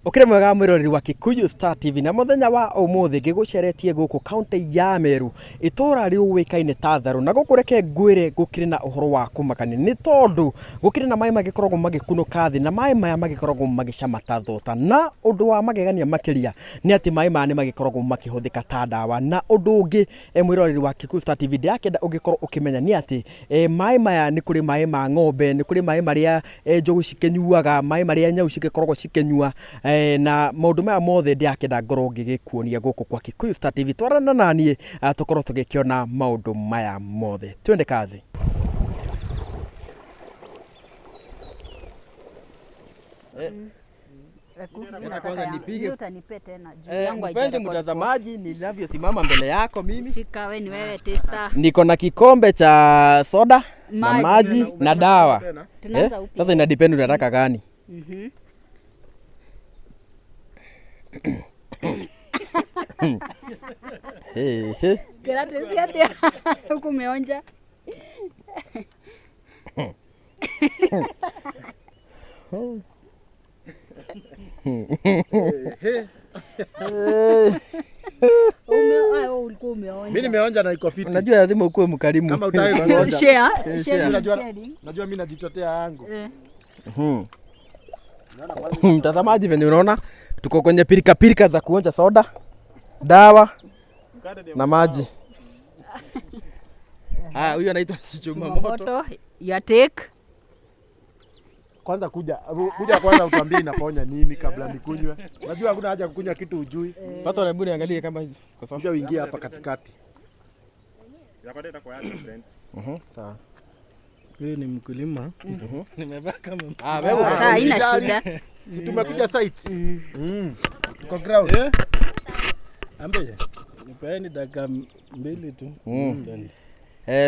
Ukire mwega mwiroreri wa Kikuyu Star TV na muthenya wa umuthi ngiguceretie guku kaunti ya Meru itura riuwikaine ta Tharu na guku reke ngwire gukire na uhoro wa kumakania ni tondu gukire na mai magikoragwo magikunuka thi na mai maya magikoragwo magicama ta thota na undu wa magegania makiria ni ati mai maya ni magikoragwo makihuthika ta ndawa. Na undu ungi mwiroreri wa Kikuyu Star TV ndirakenda ungikorwo ukimenya ni ati mai maya ni kuri mai ma ng'ombe, ni kuri mai maria njogu cikinyuaga, mai maria nyau cigikoragwo cikinyua, na maundu maya mothe ndirakenda ngorwo ngigikuonia guku kwa Kikuyu Star TV. Twarana nanie tukorwo tugikiona maundu maya mothe. Twende kazi. Kwanza nipige. Utanipe tena juu yangu Mpenzi haijarekodi. mtazamaji, ninavyosimama mbele yako mimi Shika we ni wewe tester. niko na kikombe cha soda na Maji. maji na dawa. Tunaanza Eh, upya. sasa ina depend unataka gani. Hey, hey. Kila testi atia huku umeonja. Ulikuwa umeonja. Mimi nimeonja na iko fiti. Unajua lazima ukuwe mkarimu. Kama utaki kuonja. Share, share. share is Unajua caring. najua mimi najitotea yangu. Eh. Mtazamaji, venye unaona tuko kwenye pirika pirika za kuonja soda, dawa na maji. Haya, huyu anaitwa chuma moto. Moto, your take. Kwanza kuja kuja kwanza utuambie inaponya nini kabla nikunywe. Unajua hakuna haja kukunywa kitu ujui. Pato, hebu niangalie kama kwa sababu. Kuja uingie hapa katikati. Sawa. Huyu ni mkulima. Nimevaa kama Ah, wewe uko Sasa haina Usijali. shida. Si tumekuja site. Mm. Tuko ground. Eh? Ambe, nipeeni dakika mbili tu. Twende.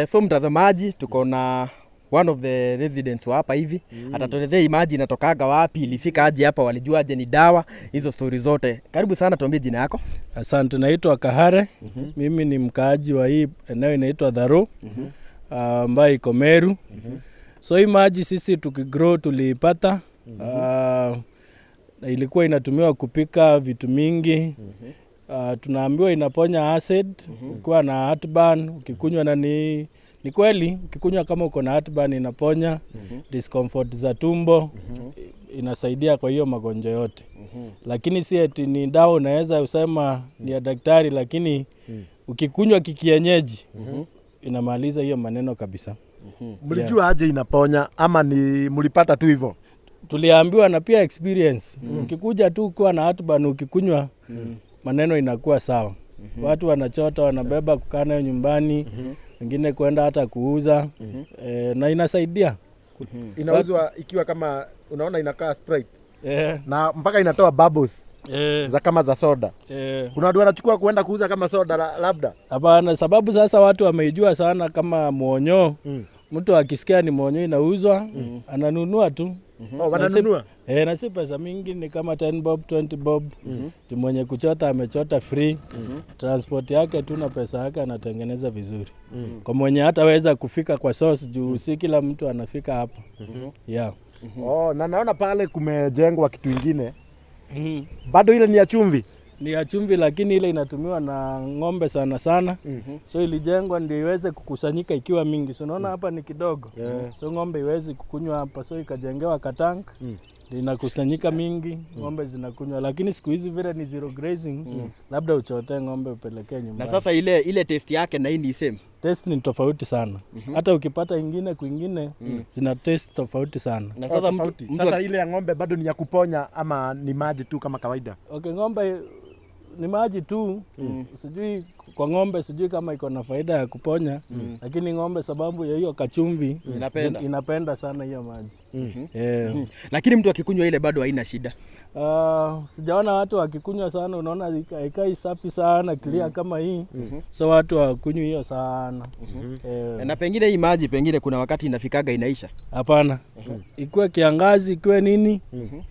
So mtazamaji, tuko na one of the residents wa hapa hivi. Atatuelezea hii maji inatokaga wapi, ilifika aje hapa, walijua aje ni dawa, hizo stori zote. Karibu sana, tuambie jina yako. Asante, naitwa Kahare. Mimi ni mkaaji wa hii eneo inaitwa Dharu ambayo iko Meru. So hii maji sisi tukigrow tuliipata. Na ilikuwa inatumiwa kupika vitu mingi. Tunaambiwa inaponya acid. Ukiwa na heartburn ukikunywa, na ni kweli ukikunywa kama uko na heartburn inaponya discomfort za tumbo. Inasaidia kwa hiyo magonjwa yote. Lakini si eti ni dawa unaweza usema ni ya daktari, lakini ukikunywa kikienyeji inamaliza hiyo maneno kabisa. Mlijua aje inaponya ama ni mlipata tu hivyo? Tuliambiwa na pia experience. Ukikuja tu ukiwa na heartburn ukikunywa maneno inakuwa sawa. Watu wanachota wanabeba kukaa nayo nyumbani, wengine kwenda hata kuuza. Na inasaidia. Inauzwa ikiwa kama unaona inakaa Sprite na mpaka inatoa bubbles za kama za soda. Kuna watu wanachukua kuenda kuuza kama soda labda. Hapana, sababu sasa watu wameijua sana kama mwonyo. Mtu akisikia ni mwonyo inauzwa ananunua tu. Oh, wananunua. Na si pesa mingi, ni kama 10 bob 20 bob. Mm-hmm. Mwenye kuchota amechota free. Transport yake tu na pesa yake anatengeneza vizuri. Kwa mwenye hataweza kufika kwa source juu si kila mtu anafika hapa. Yeah. Oh, na naona pale kumejengwa kitu ingine. Bado ile ni ya chumvi. Ni ya chumvi lakini ile inatumiwa na ng'ombe sana sana. So ilijengwa ndio iweze kukusanyika ikiwa mingi. So unaona hapa ni kidogo. So ng'ombe iwezi kukunywa hapa, so ikajengewa katank. Inakusanyika mingi, ng'ombe zinakunywa. Lakini siku hizi vile ni zero grazing, labda uchote ng'ombe upelekee Na nyumbani. sasa ile taste yake na hii ni same. Taste ni tofauti sana. Hata ukipata ingine kwingine zina taste tofauti sana. Na Oh, sasa mtu, tofauti. mtu Sasa ile ya ng'ombe bado ni ya kuponya ama ni maji tu kama kawaida? Okay, ng'ombe ni maji tu. Sijui kwa ng'ombe, sijui kama iko na faida ya kuponya. Lakini ng'ombe sababu ya hiyo kachumvi Inapenda. inapenda sana hiyo maji. Lakini mtu akikunywa ile bado haina shida. Sijaona watu wakikunywa sana, unaona haikai safi sana clear kama hii. So watu hawakunywi hiyo sana. Na pengine hii maji pengine kuna wakati inafikaga inaisha. Hapana. Ikuwe kiangazi ikuwe nini,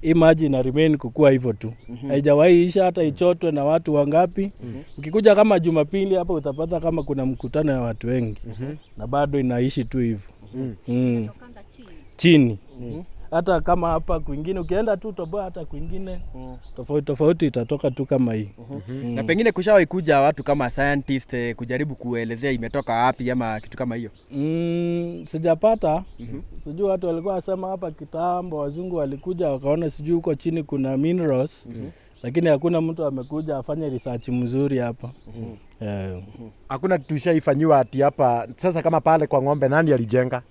hii maji ina remain kukua hivyo tu. Haijawahi isha hata ichotwe na watu wangapi. Ukikuja kama Jumapili hapa utapata kama kuna mkutano ya watu wengi. Na bado inaishi tu hivyo. Chini. Hata kama hapa kwingine ukienda tu toboa hata kwingine tofauti tofauti itatoka tu kama hii. Na pengine kushawahi kuja watu kama scientist kujaribu kuelezea imetoka wapi ama kitu kama hiyo? Sijapata. Sijui watu walikuwa wasema hapa kitambo wazungu walikuja wakaona sijui huko chini kuna minerals, lakini hakuna mtu amekuja afanye research mzuri hapa. Yeah. Hakuna kitu ishaifanyiwa ati hapa sasa kama pale kwa ng'ombe nani alijenga?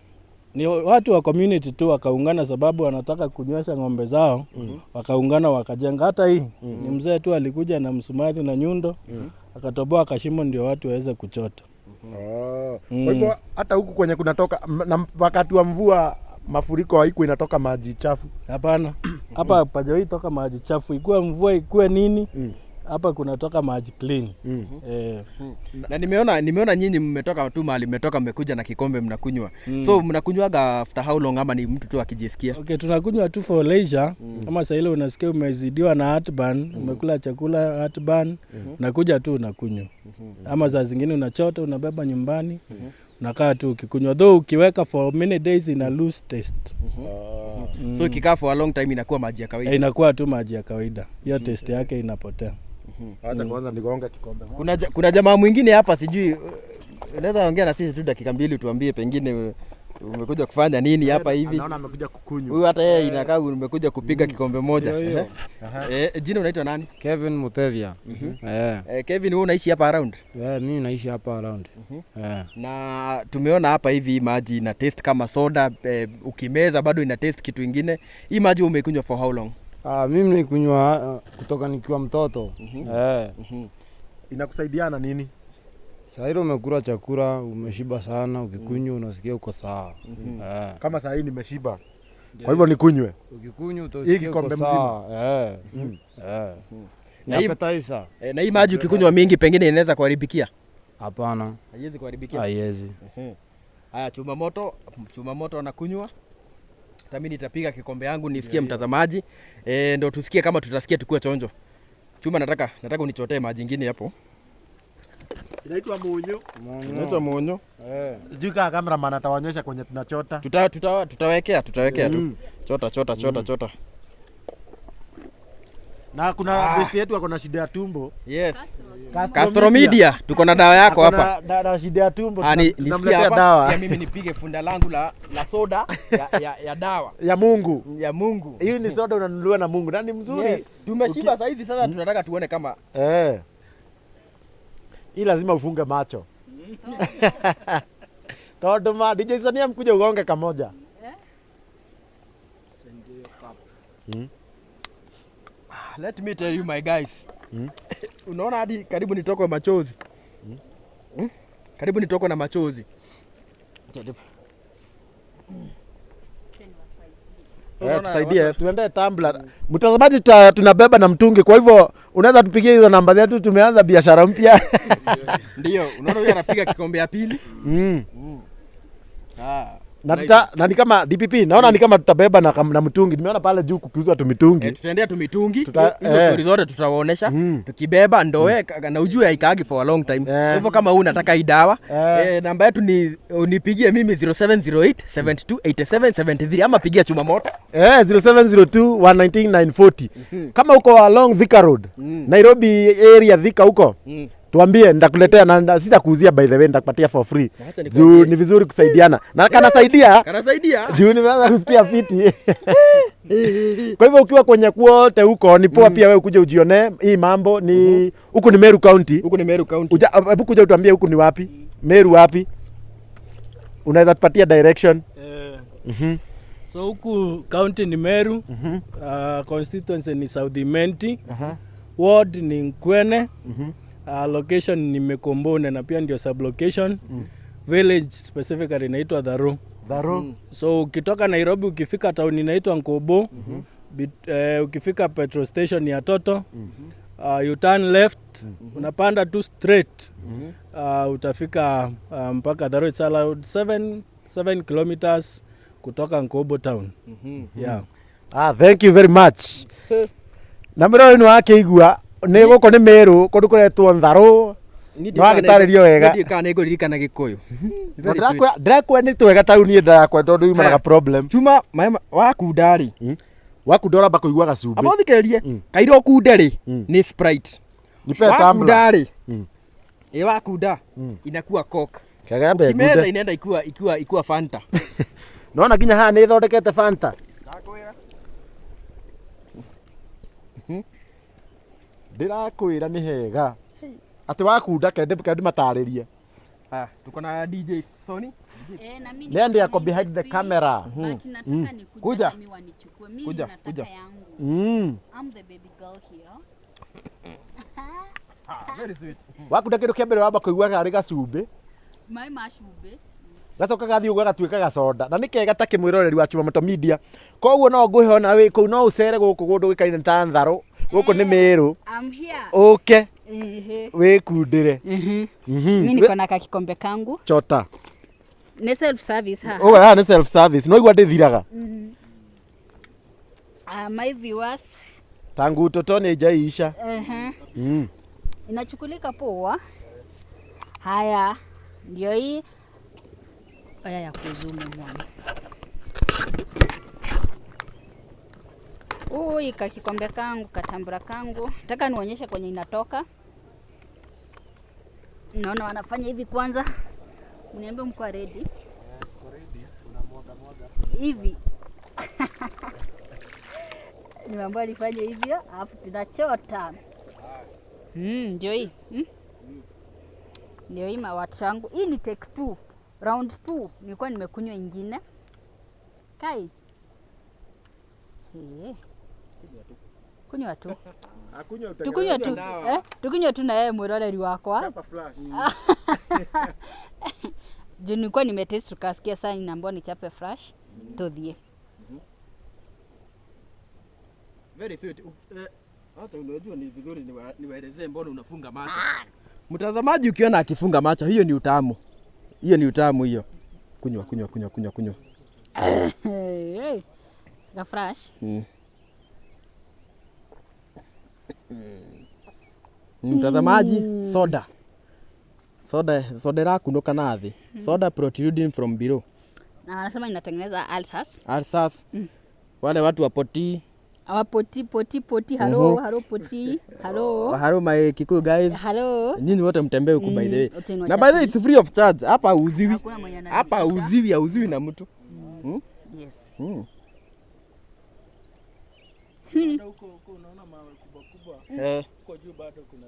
Ni watu wa community tu wakaungana, sababu wanataka kunywesha ng'ombe zao, wakaungana wakajenga. Hata hii ni mzee tu alikuja na msumari na nyundo, akatoboa kashimo ndio watu waweze kuchota. Oh. Kwa hivyo hata huku kwenye kunatoka na wakati wa mvua mafuriko haiko inatoka maji chafu. Hapana, hapa pajawahi toka maji chafu, ikuwe mvua ikuwe nini, hapa kunatoka maji clean. Na nimeona nyinyi mmetoka tu mahali mmetoka, mmekuja na kikombe mnakunywa. So mnakunywaga after how long ama ni mtu tu akijisikia? Okay, tunakunywa tu for leisure. Kama saa ile unasikia umezidiwa na heartburn, umekula chakula heartburn, unakuja tu unakunywa. Ama saa zingine unachota unabeba nyumbani, unakaa tu ukikunywa. Though ukiweka for many days ina lose taste. So ikikaa for a long time inakuwa maji ya kawaida. Inakuwa tu maji ya kawaida. Hiyo taste yake inapotea. Acha kwanza nigonge kikombe. Kuna jamaa mwingine hapa sijui, unaweza ongea na sisi tu dakika mbili tuambie pengine umekuja kufanya nini hapa hivi. Naona amekuja kukunywa. Huyu hata yeye inakaa umekuja kupiga kikombe moja. Ndio hiyo. Jina unaitwa nani? Kevin Mutevia. Kevin, wewe unaishi hapa around? Mimi naishi hapa around. Na tumeona hapa hivi maji ina taste kama soda, ukimeza bado ina taste kitu ingine. Hii maji umekunywa for how long? Mimi nikunywa kutoka nikiwa mtoto. Inakusaidiana nini? Saa hilo umekula chakula, umeshiba sana, ukikunywa unasikia uko sawa. Kama saa hii nimeshiba. Kwa hivyo nikunywe. Ukikunywa utasikia uko kikombe sawa. Ni Na hii- appetizer. Na hii maji ukikunywa mingi pengine inaweza kuharibikia? Hapana. Haiwezi kuharibikia. Haiwezi. Haya, chuma moto anakunywa. Hata mimi nitapiga kikombe yangu nisikie mtazamaji. Ndo tusikie kama tutasikia tukiwa chonjo. Chuma, nataka unichotee maji ingine hapo. Inaitwa munyu. Inaitwa munyu. Sijui kama cameraman atawaonyesha kwenye tunachota. Tutawekea tu. Chota chota chota chota. Na kuna besti yetu ako na shida ya tumbo. Yes. Castromedia, tuko na dawa yako Ako hapa. na shida ya tumbo. Nisikie Tunamletea hapa. dawa Pia mimi nipige funda langu la soda ya dawa ya Mungu. ya Mungu. Hii ni soda unanunuliwa na Mungu na ni mzuri. Yes. Tumeshiba saa hizi sasa tunataka tuone kama Hii lazima ufunge macho. Todo ma DJ Sonia mkuja ugonge kamoja. Let me tell you my guys. Unaona hadi karibu nitokwe machozi. Karibu nitokwe na machozi. Tusaidie tuende tumbler. Mtazamaji, tunabeba na mtungi, kwa hivyo unaweza tupigie hizo namba zetu. Tumeanza biashara mpya. Ndio, unaona huyu anapiga kikombe ya pili. Na ni kama DPP, naona ni kama tutabeba na mtungi. Nimeona pale juu kukiuzwa tumitungi. Tutaendea tumitungi. Hizo story zote tutawaonesha. Tukibeba ndoe na ujue haikaagi for a long time. Kwa hivyo kama wewe unataka hii dawa, namba yetu ni unipigie mimi 0708 72 87 73 ama pigia chuma moto. 0702 119 940. Kama uko along Thika Road, Nairobi area Thika huko. Tuambie, nitakuletea na sitakuuzia by the way, nitakupatia for free. Na acha Juu nikwambie. ni vizuri kusaidiana. Na kanasaidia. Kanasaidia. Juu nimeanza kusikia fiti. Kwa hivyo ukiwa kwenye kwote huko ni poa pia wewe ukuje ujione hii mambo ni huku ni Meru County. Huku ni Meru County. Hebu kuja utuambie huku ni wapi? Meru wapi? Unaweza tupatia direction? So huku county ni Meru, constituency ni South Imenti, ward ni Nkwene, location ni Mekombone na pia ndio sublocation. Village specifically inaitwa Dharu. Dharu. So ukitoka Nairobi ukifika town inaitwa Nkobo. Ukifika petrol station ya Toto, you turn left, unapanda tu straight. Utafika mpaka Dharu. It's around 7 kilometers kutoka Nkobo town. Yeah. Thank you very much. Na mwĩroreri nĩ wakĩigua nĩ gũkũ nĩ Meru kũndũ kũretwo Ntharũ. No agĩtarĩrio wega. Ndiũĩ kana nĩ ngũririkana Gĩkũyũ. Na ndĩrakwĩra nĩ twega ta rĩu niĩ ndĩrakwenda tondũ yumanaga problem. Chuma maĩ wakunda rĩ. Wakunda ũramba kũigua gacumbĩ. Amba ũthikĩrĩrie. Kaira ũkunde rĩ nĩ Sprite. Nipe tumbler. Wakunda rĩ. Ĩ wakunda inakuwa Coke. Kega mbe Kimeza ngunde. inaenda ikiwa ikiwa ikiwa Fanta. Nona nginya haha nĩ ĩthondekete Fanta. Ndĩrakwĩra nĩ hega. Atĩ wakunda kende kende matarĩrie. Ah, tuko na DJ Sony. Eh, na mimi Nĩ niko ako behind the si- camera. But nataka nikuje Kuja. nami wanichukue. Mimi Kuja, nataka kuja. yangu. I'm the baby girl here. Ah, very sweet. Wakunda kĩndũ kĩa mbere wamba kũigua karĩ gacumbĩ. Maĩ ma cumbĩ. Gacoka gathiĩ ũguo gatuĩka gacoda. Na nĩ kega ta kĩmwĩroreri wa Chuma Moto Media. Koguo no ngũhe ona wĩ kũu no ũcere gũkũ kũndũ gũikaine ta Tharũ. Gũkũ nĩ Mĩrũ. I'm here. Ũke Ehe. wĩkundĩre. Mimi niko na kakikombe kangu. Chota. Ni self service ha. Ũguo haha nĩ self service. No igua ndĩthiraga. My viewers. Tangu utotoni haijaisha. Ehe. Inachukulika poa. Haya, ndio hii. Haya ya kuzumu mwana. Ui, kakikombe kangu, katambura kangu. Nataka nionyeshe kwenye inatoka. Naona wanafanya hivi kwanza. Mniambie mko ready. Hivi. Nimeambiwa nifanye hivyo, alafu tunachota. Ndio hii. Ndio hii mawatu yangu. Hii ni take 2. Round 2 nilikuwa nimekunywa ingine. Kai. Hey. Kunywa tu. Tukunywe tu. Tukunywe tu na yeye mwiroreri wakwa. Juu nilikuwa nimetest tukasikia saa ninaambiwa nichape fresh. Tuthie. Very sweet. Hata unajua ni vizuri niwaelezee mbona unafunga macho. Mtazamaji ukiona akifunga macho hiyo ni utamu. Hiyo ni utamu hiyo. Kunywa kunywa kunywa kunywa kunywa. Hey, hey. Ga fresh. Mtazamaji, soda. Soda soda irakunũka na thĩ. Soda protruding from below. Na wanasema inatengeneza ulcers. Ulcers. Wale watu wa poti. Awa poti poti poti halo halo poti halo Hello my Kikuyu guys. halo. Nyinyi wote mtembee huku by the way. wote ni Na by the way it's free of charge. Hapa hauziwi. Hakuna mwenye analipa. Hapa hauziwi, hauziwi na mtu. Yes. Bado huko huko unaona mawe kubwa kubwa. Eh. Huko juu bado kuna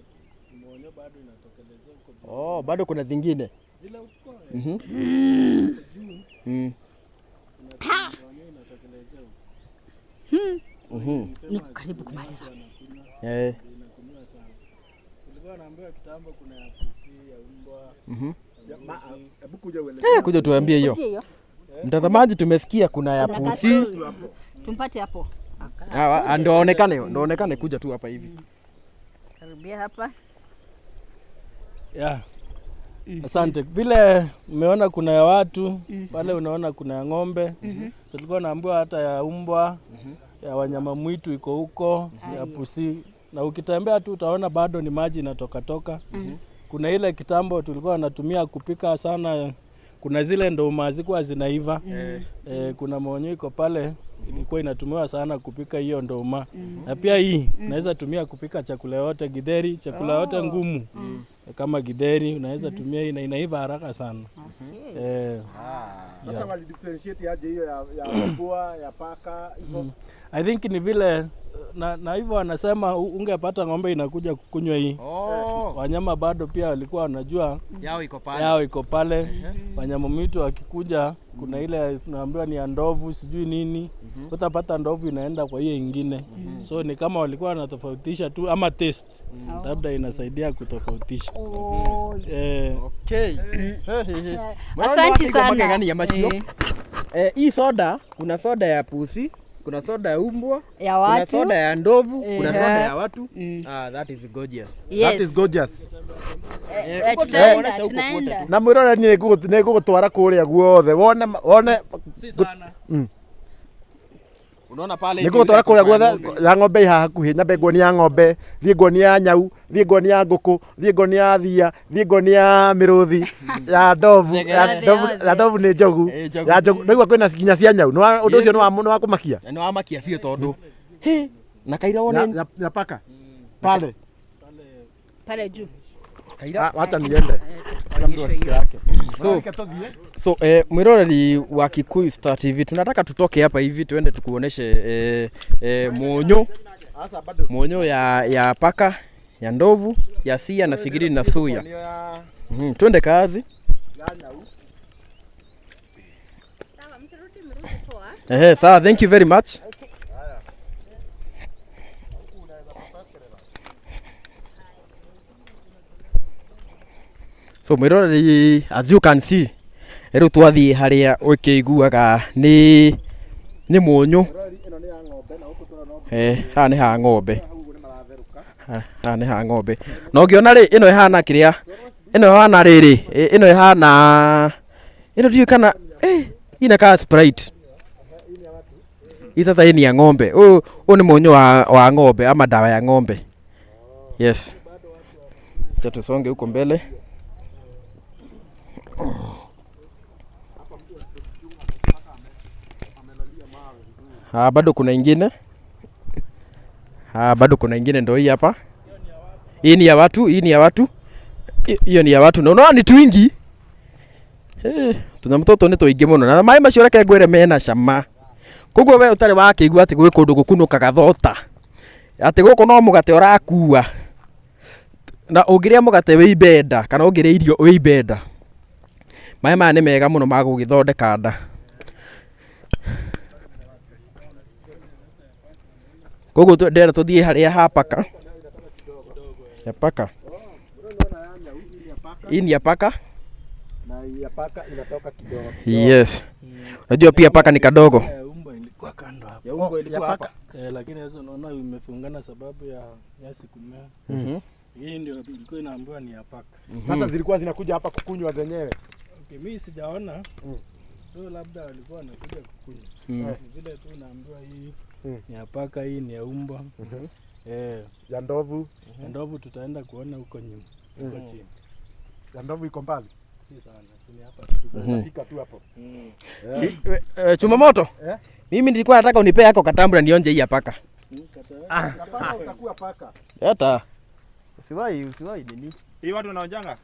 tumeonyo bado inatokelezea huko juu. Oh, bado kuna zingine. Zile huko juu. Kuna tumeonyo inatokelezea huko. Niko karibu kumaliza. Inakunywa sana. Ulikuwa naambiwa kitambo kuna ya pusi, ya umbwa. Eh, kuja tuambie hiyo. Kuja hiyo. Mtazamaji tumesikia kuna ya Kuna pusi. kastori. Tumpate hapo. Ah, ndo aonekane, ndo aonekane kuja tu hapa hivi. Karibia hapa. Yeah. Asante. Vile umeona kuna ya watu pale, unaona kuna ya ng'ombe. So tulikuwa naambiwa hata ya umbwa, ya wanyama mwitu iko huko, ya pusi. Na ukitembea tu utaona bado ni maji inatoka toka. Kuna ile kitambo tulikuwa natumia kupika sana, kuna zile ndoma zikuwa zinaiva. Kuna maonyo iko pale ilikuwa inatumiwa sana kupika hiyo ndoma. Na pia hii unaweza tumia kupika chakula yote, githeri, chakula yote ngumu. Kama githeri unaweza tumia hii na inaiva haraka sana. Sasa wali differentiate aje hiyo ya mbwa, ya paka, hivyo. I think ni vile na hivyo wanasema ungepata ng'ombe inakuja kukunywa hii. Oh, Wanyama bado pia walikuwa wanajua yao iko pale. yao iko pale. Wanyama mwitu wakikuja, kuna ile tunaambiwa ni ya ndovu sijui nini, utapata ndovu inaenda kwa hiyo ingine. So ni kama walikuwa wanatofautisha tu ama taste labda inasaidia kutofautisha. Oh. Okay. Asante sana. Magegani ya macio. Hii soda, kuna soda ya pusi, kuna soda ya umbwa, Ya kuna watu. soda ya ndovu, kuna Eh. soda ya watu. Ah, that is gorgeous. Yes. That is gorgeous. Huko Tutaenda, tunaonyesha huko kwote tunaenda. Na mwirore niĩ nĩ ngũgũtwara kũrĩa guothe wone wone Si sana. Unaona pale Nĩ ngũgũtwara kũrĩa guothe ya ng'ombe ĩ haha hakuhĩ, nyambe nguonie ya ng'ombe, thiĩ nguonie ya nyau, thiĩ nguonie ya ngũkũ, thiĩ nguonie ya thia, thiĩ nguonie ya mĩrũthi, ya ndovu, ya Yothe, ndovu, yothe. ya ndovu nĩ njogu, Ĩ, njogu. ya njogu. Nĩguo kwĩna nginya cia nyau. Nĩ wa- Ũndũ ũcio nĩ wa nĩ wa kũmakia. Na nĩ wamakia biũ tondũ hĩ na kaira Ya- wone ya- Ya paka pale. Pale juu. kaira Ah, Wacha niende. Kila mtu ashike yake. So, so eh, mwiroreri wa Kikuyu Star TV tunataka tutoke hapa hivi tuende tukuoneshe eh, eh, mwonyo mwonyo ya, ya paka ya ndovu ya sia na sigiri na suya. Mm, twende kazi. Ehe, sawa, thank you very much. So mwiroreri, as you can see, rĩu twathiĩ harĩa ũkĩiguaga nĩ nĩ mũnyũ. Eh, haha nĩ ha ng'ombe. Haha nĩ ha ng'ombe. Na ũngĩona rĩ, ĩno ĩhana kĩrĩa, ĩno ĩhana rĩrĩ, ĩno ĩhana, ĩno ndiũĩ kana, eh, inakaa Sprite. Hii sasa hii ni ya ng'ombe. Huu huu ni mũnyũ wa, wa ng'ombe ama dawa ya ng'ombe. Yes. Acha tusonge huko mbele. Ah, bado kuna ingine. Ah, bado kuna ingine ndo hii hapa. Hii ni ya watu, hii ni ya watu. Hiyo ni ya watu. Na unaona ni twingi. Eh, tuna mtoto nĩ tũingĩ mũno na maĩ macio reke ngwĩre mena cama. Koguo we ũtarĩ wakĩigua atĩ gwĩ kũndũ gũkunũkaga thota. Atĩ gũkũ no mũgate ũrakua. Na ũngĩrĩa mũgate wĩ ibenda kana ũngĩrĩa irio wĩ ibenda. Maĩ maya nĩ mega mũno ma gũgĩthondeka nda. Koguo ndĩrenda tũthiĩ harĩa ha paka. Ya paka. Hii ni ya paka. Na ya paka inatoka kidogo. Yes. Unajua pia paka ni kadogo. Ya umbwa ilikuwa kando hapo. Ya ungo ilikuwa hapa. Eh, lakini sasa unaona imefungana sababu ya nyasi kumea. Hii ndio ilikuwa inaambiwa ni ya paka. Sasa zilikuwa zinakuja hapa kukunywa zenyewe. Okay, mimi sijaona. So labda walikuwa wanakuja kukunywa. Ni vile tu unaambiwa hii ni ya paka, hii ni ya umbwa. Eh, Ya ndovu. ya ndovu tutaenda kuona huko nyuma, huko chini. Ya ndovu iko mbali. Si sana, si ni hapa tu. Nafika tu hapo. Si, chuma moto. Eh? Mimi nilikuwa nataka unipee yako katambura nionje hii ya paka. Paka utakuwa paka. Hata. Usiwahi, usiwahi nini? Hii watu wanaonjanga?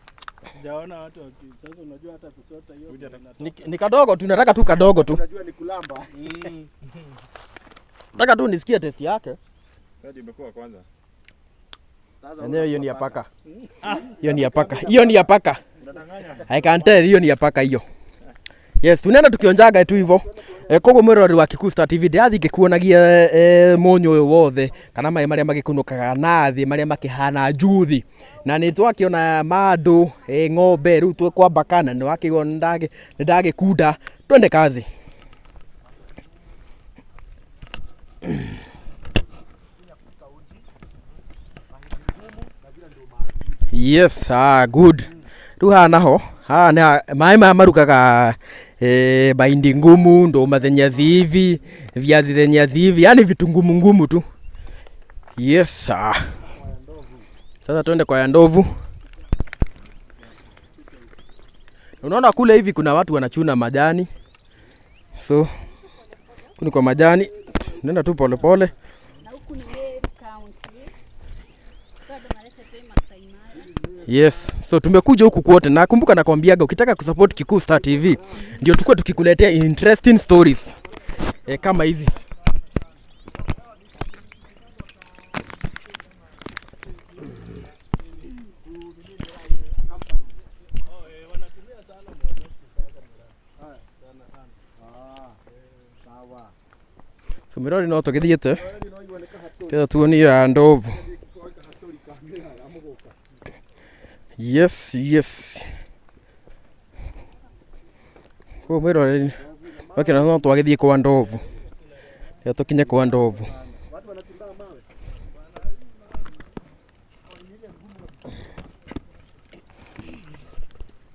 Sijaona watu waki, sasa unajua hata kuchota hiyo ndio inatoka. Ni, ni kadogo tu, nataka tu kadogo tu. Unajua ni kulamba. Nataka tu nisikie test yake. Sasa imekuwa kwanza. Enyewe hiyo ni ya paka. Hiyo ni ya paka. Hiyo ni ya paka. I can tell hiyo ni ya paka hiyo. Yes, tunaenda tukionjaga tu hivyo. E, koguo mwiroreri wa Kikuyu Star TV ndĩrathiĩ ngĩkuonagia e, mũnyũ ũyũ wothe kana maĩ marĩa magĩkunũkaga na thĩ marĩa makĩhana njuthi na nĩ twakĩona mandũ e, ng'ombe rĩu twĩ kwa mbaka na nĩ wakĩigua nĩ ndagĩkunda twende kazi. Yes, ah, good. Rĩu haha naho haha nĩ maĩ maya marugaga eh, mahindi ngumu, ndũma zenye haziivi, viazi zenye haziivi, yani vitu ngumu ngumu tu. Yes, ah. Sasa twende kwa ya ndovu. Unaona kule hivi kuna watu wanachuna majani, so kuni kwa majani, nenda tu polepole. Na huku ni Meru County. Bado Malaysia tu Masai Mara. Yes, so tumekuja huku kwote na kumbuka nakwambiaga ukitaka kusupport Kikuyu Star TV ndio tukue tukikuletea interesting stories e, kama hizi. So mirori no tũgĩthiĩte tĩra tuonie ya ndovu. Yes, yes. Koguo mwĩroreri wakĩona no twagĩthiĩ kwa ndovu. Rĩrĩa tũkinye kwa ndovu.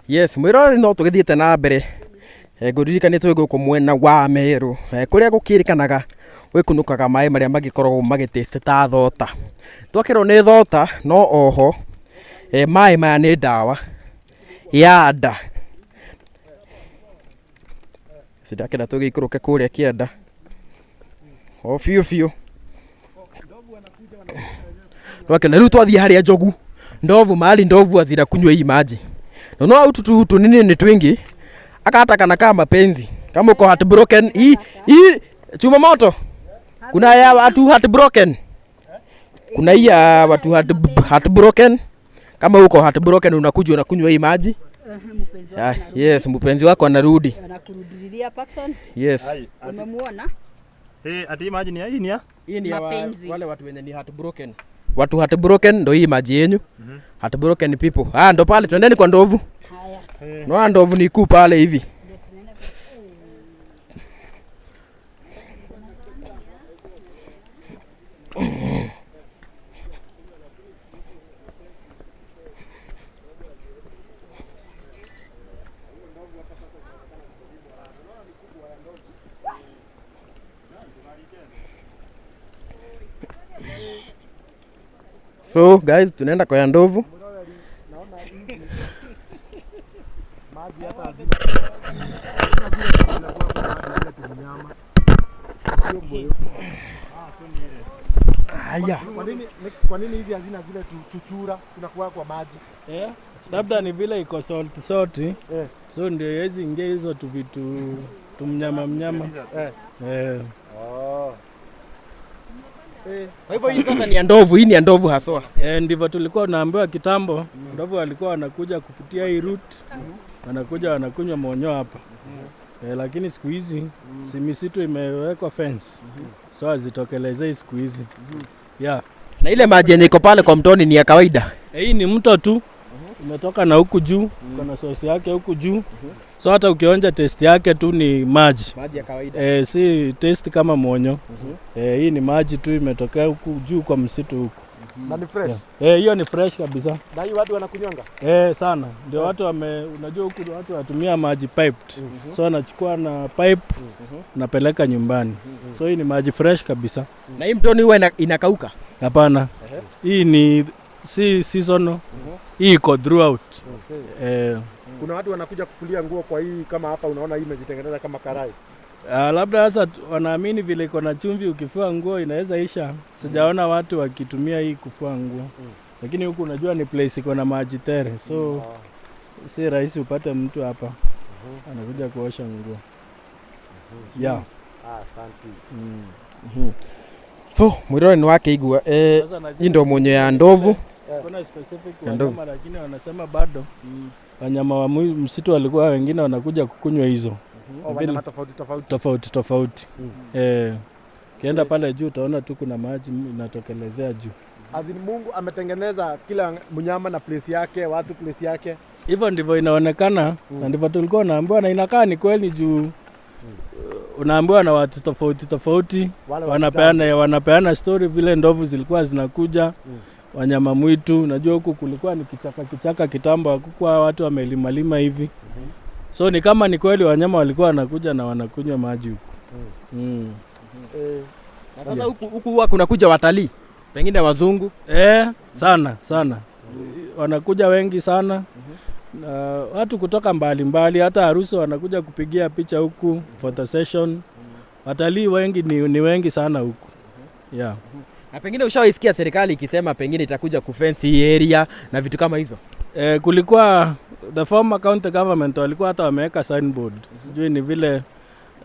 Yes, mwĩroreri no tũgĩthiĩte na mbere. Ngũririkanie twĩ gũkũ mwena wa Meru kũrĩa gũkĩrĩkanaga Gwĩkunũkaga maĩ marĩa magĩkoragwo magĩ taste ta thota. Twakĩrwo nĩ thota no oho maĩ maya nĩ ndawa ya nda. Ici ndakĩenda tũgĩikũrũke kũrĩa kĩanda o biũ biũ. Twakĩona rĩu twathiĩ harĩa njogu ndovu mahali ndovu azira kunywa hii maji. Na unaona utu tunini ni twingi akata kana kama mapenzi kama uko heartbroken hii hii chuma moto kuna ya watu heartbroken kuna hii ya watu heartbroken kama uko heartbroken unakuja unakunywa hii maji. Mpenzi wako Ah, yes, mpenzi wako anarudi. anakurudilia Paxson. Yes. Ai, ati Umemuona? eh ati maji ni ya hii ni ya? Hii ni ya Mapenzi. wale watu wenye ni heartbroken. Watu heartbroken ndo hii maji yenyu. Heartbroken people. Ah, ndo pale twendeni kwa ndovu. Haya. Naona ndovu ni kuu pale hivi. So guys, tunaenda kwa ya ndovu. Haya. Kwa nini hizi hazina zile tuchura tunakuwa kwa maji? Eh, labda ni vile iko salt salt. Eh. So ndio iwezi ingia hizo tu vitu tumnyama mnyama. Eh. Eh. Oh. Kwa hivyo hii sasa ni ya ndovu, hii ni ya ndovu haswa. Eh, ndivyo tulikuwa tunaambiwa kitambo. Ndovu walikuwa wanakuja kupitia hii route. Wanakuja wanakunywa monyo hapa. Eh, lakini siku hizi si misitu imewekwa fence. So hazitokelezei siku hizi. Yeah. Na ile maji yenye iko pale kwa mtoni ni ya kawaida. Eh, hii ni mto tu umetoka na huku juu, kuna sosi yake huku juu. So hata ukionja taste yake tu ni maji. Maji ya kawaida. Eh, si taste kama mwonyo. Eh, hii ni maji tu imetokea huku juu kwa msitu huku. Na ni fresh. Eh, hiyo ni fresh kabisa. Na hii watu wanakunywanga? Eh, sana. Ndio watu wame, unajua huku watu watumia maji piped. So anachukua na pipe napeleka nyumbani. So hii ni maji fresh kabisa. Na hii mtoni huwa inakauka. Hapana. Hii ni si seasonal. Hii iko throughout. Eh, Kuna watu wanakuja kufulia nguo kwa hii, kama hapa unaona hii imejitengeneza kama karai. Labda sasa wanaamini vile iko na chumvi, ukifua nguo inaweza isha. Sijaona watu wakitumia hii kufua nguo, lakini huku unajua ni place iko na maji tere, so si rahisi upate mtu hapa anakuja kuosha nguo. Yeah. Asante. So mwirore ni wakeigua Sasa na hii ndo mwenye ya ndovu. kuna specific Ya ndovu. wanyama, lakini wanasema bado wanyama wa msitu walikuwa wengine wanakuja kukunywa hizo Oh, wanyama tofauti tofauti. tofauti tofauti. Eh, ukienda pale juu utaona tu kuna maji inatokelezea juu. As in Mungu ametengeneza kila mnyama na place yake, watu place yake. Hivyo ndivyo inaonekana na ndivyo tulikuwa unaambiwa, na inakaa ni kweli juu unaambiwa na watu tofauti tofauti Wale wa wanapeana story vile ndovu zilikuwa zinakuja wanyama mwitu. Unajua huku kulikuwa ni kichaka kichaka kitambo, hakukuwa watu wamelimalima hivi. So ni kama ni kweli wanyama walikuwa wanakuja na wanakunywa maji huku. Na sasa huku huwa kunakuja watalii pengine wazungu. Sana sana wanakuja wengi sana. Na watu kutoka mbali mbali, hata harusi wanakuja kupigia picha huku photo session. Watalii wengi ni wengi sana huku. Yeah. Na pengine ushawaisikia serikali ikisema pengine itakuja kufence hii area na vitu kama hizo? Kulikuwa the former county government walikuwa hata wameweka signboard. Sijui ni vile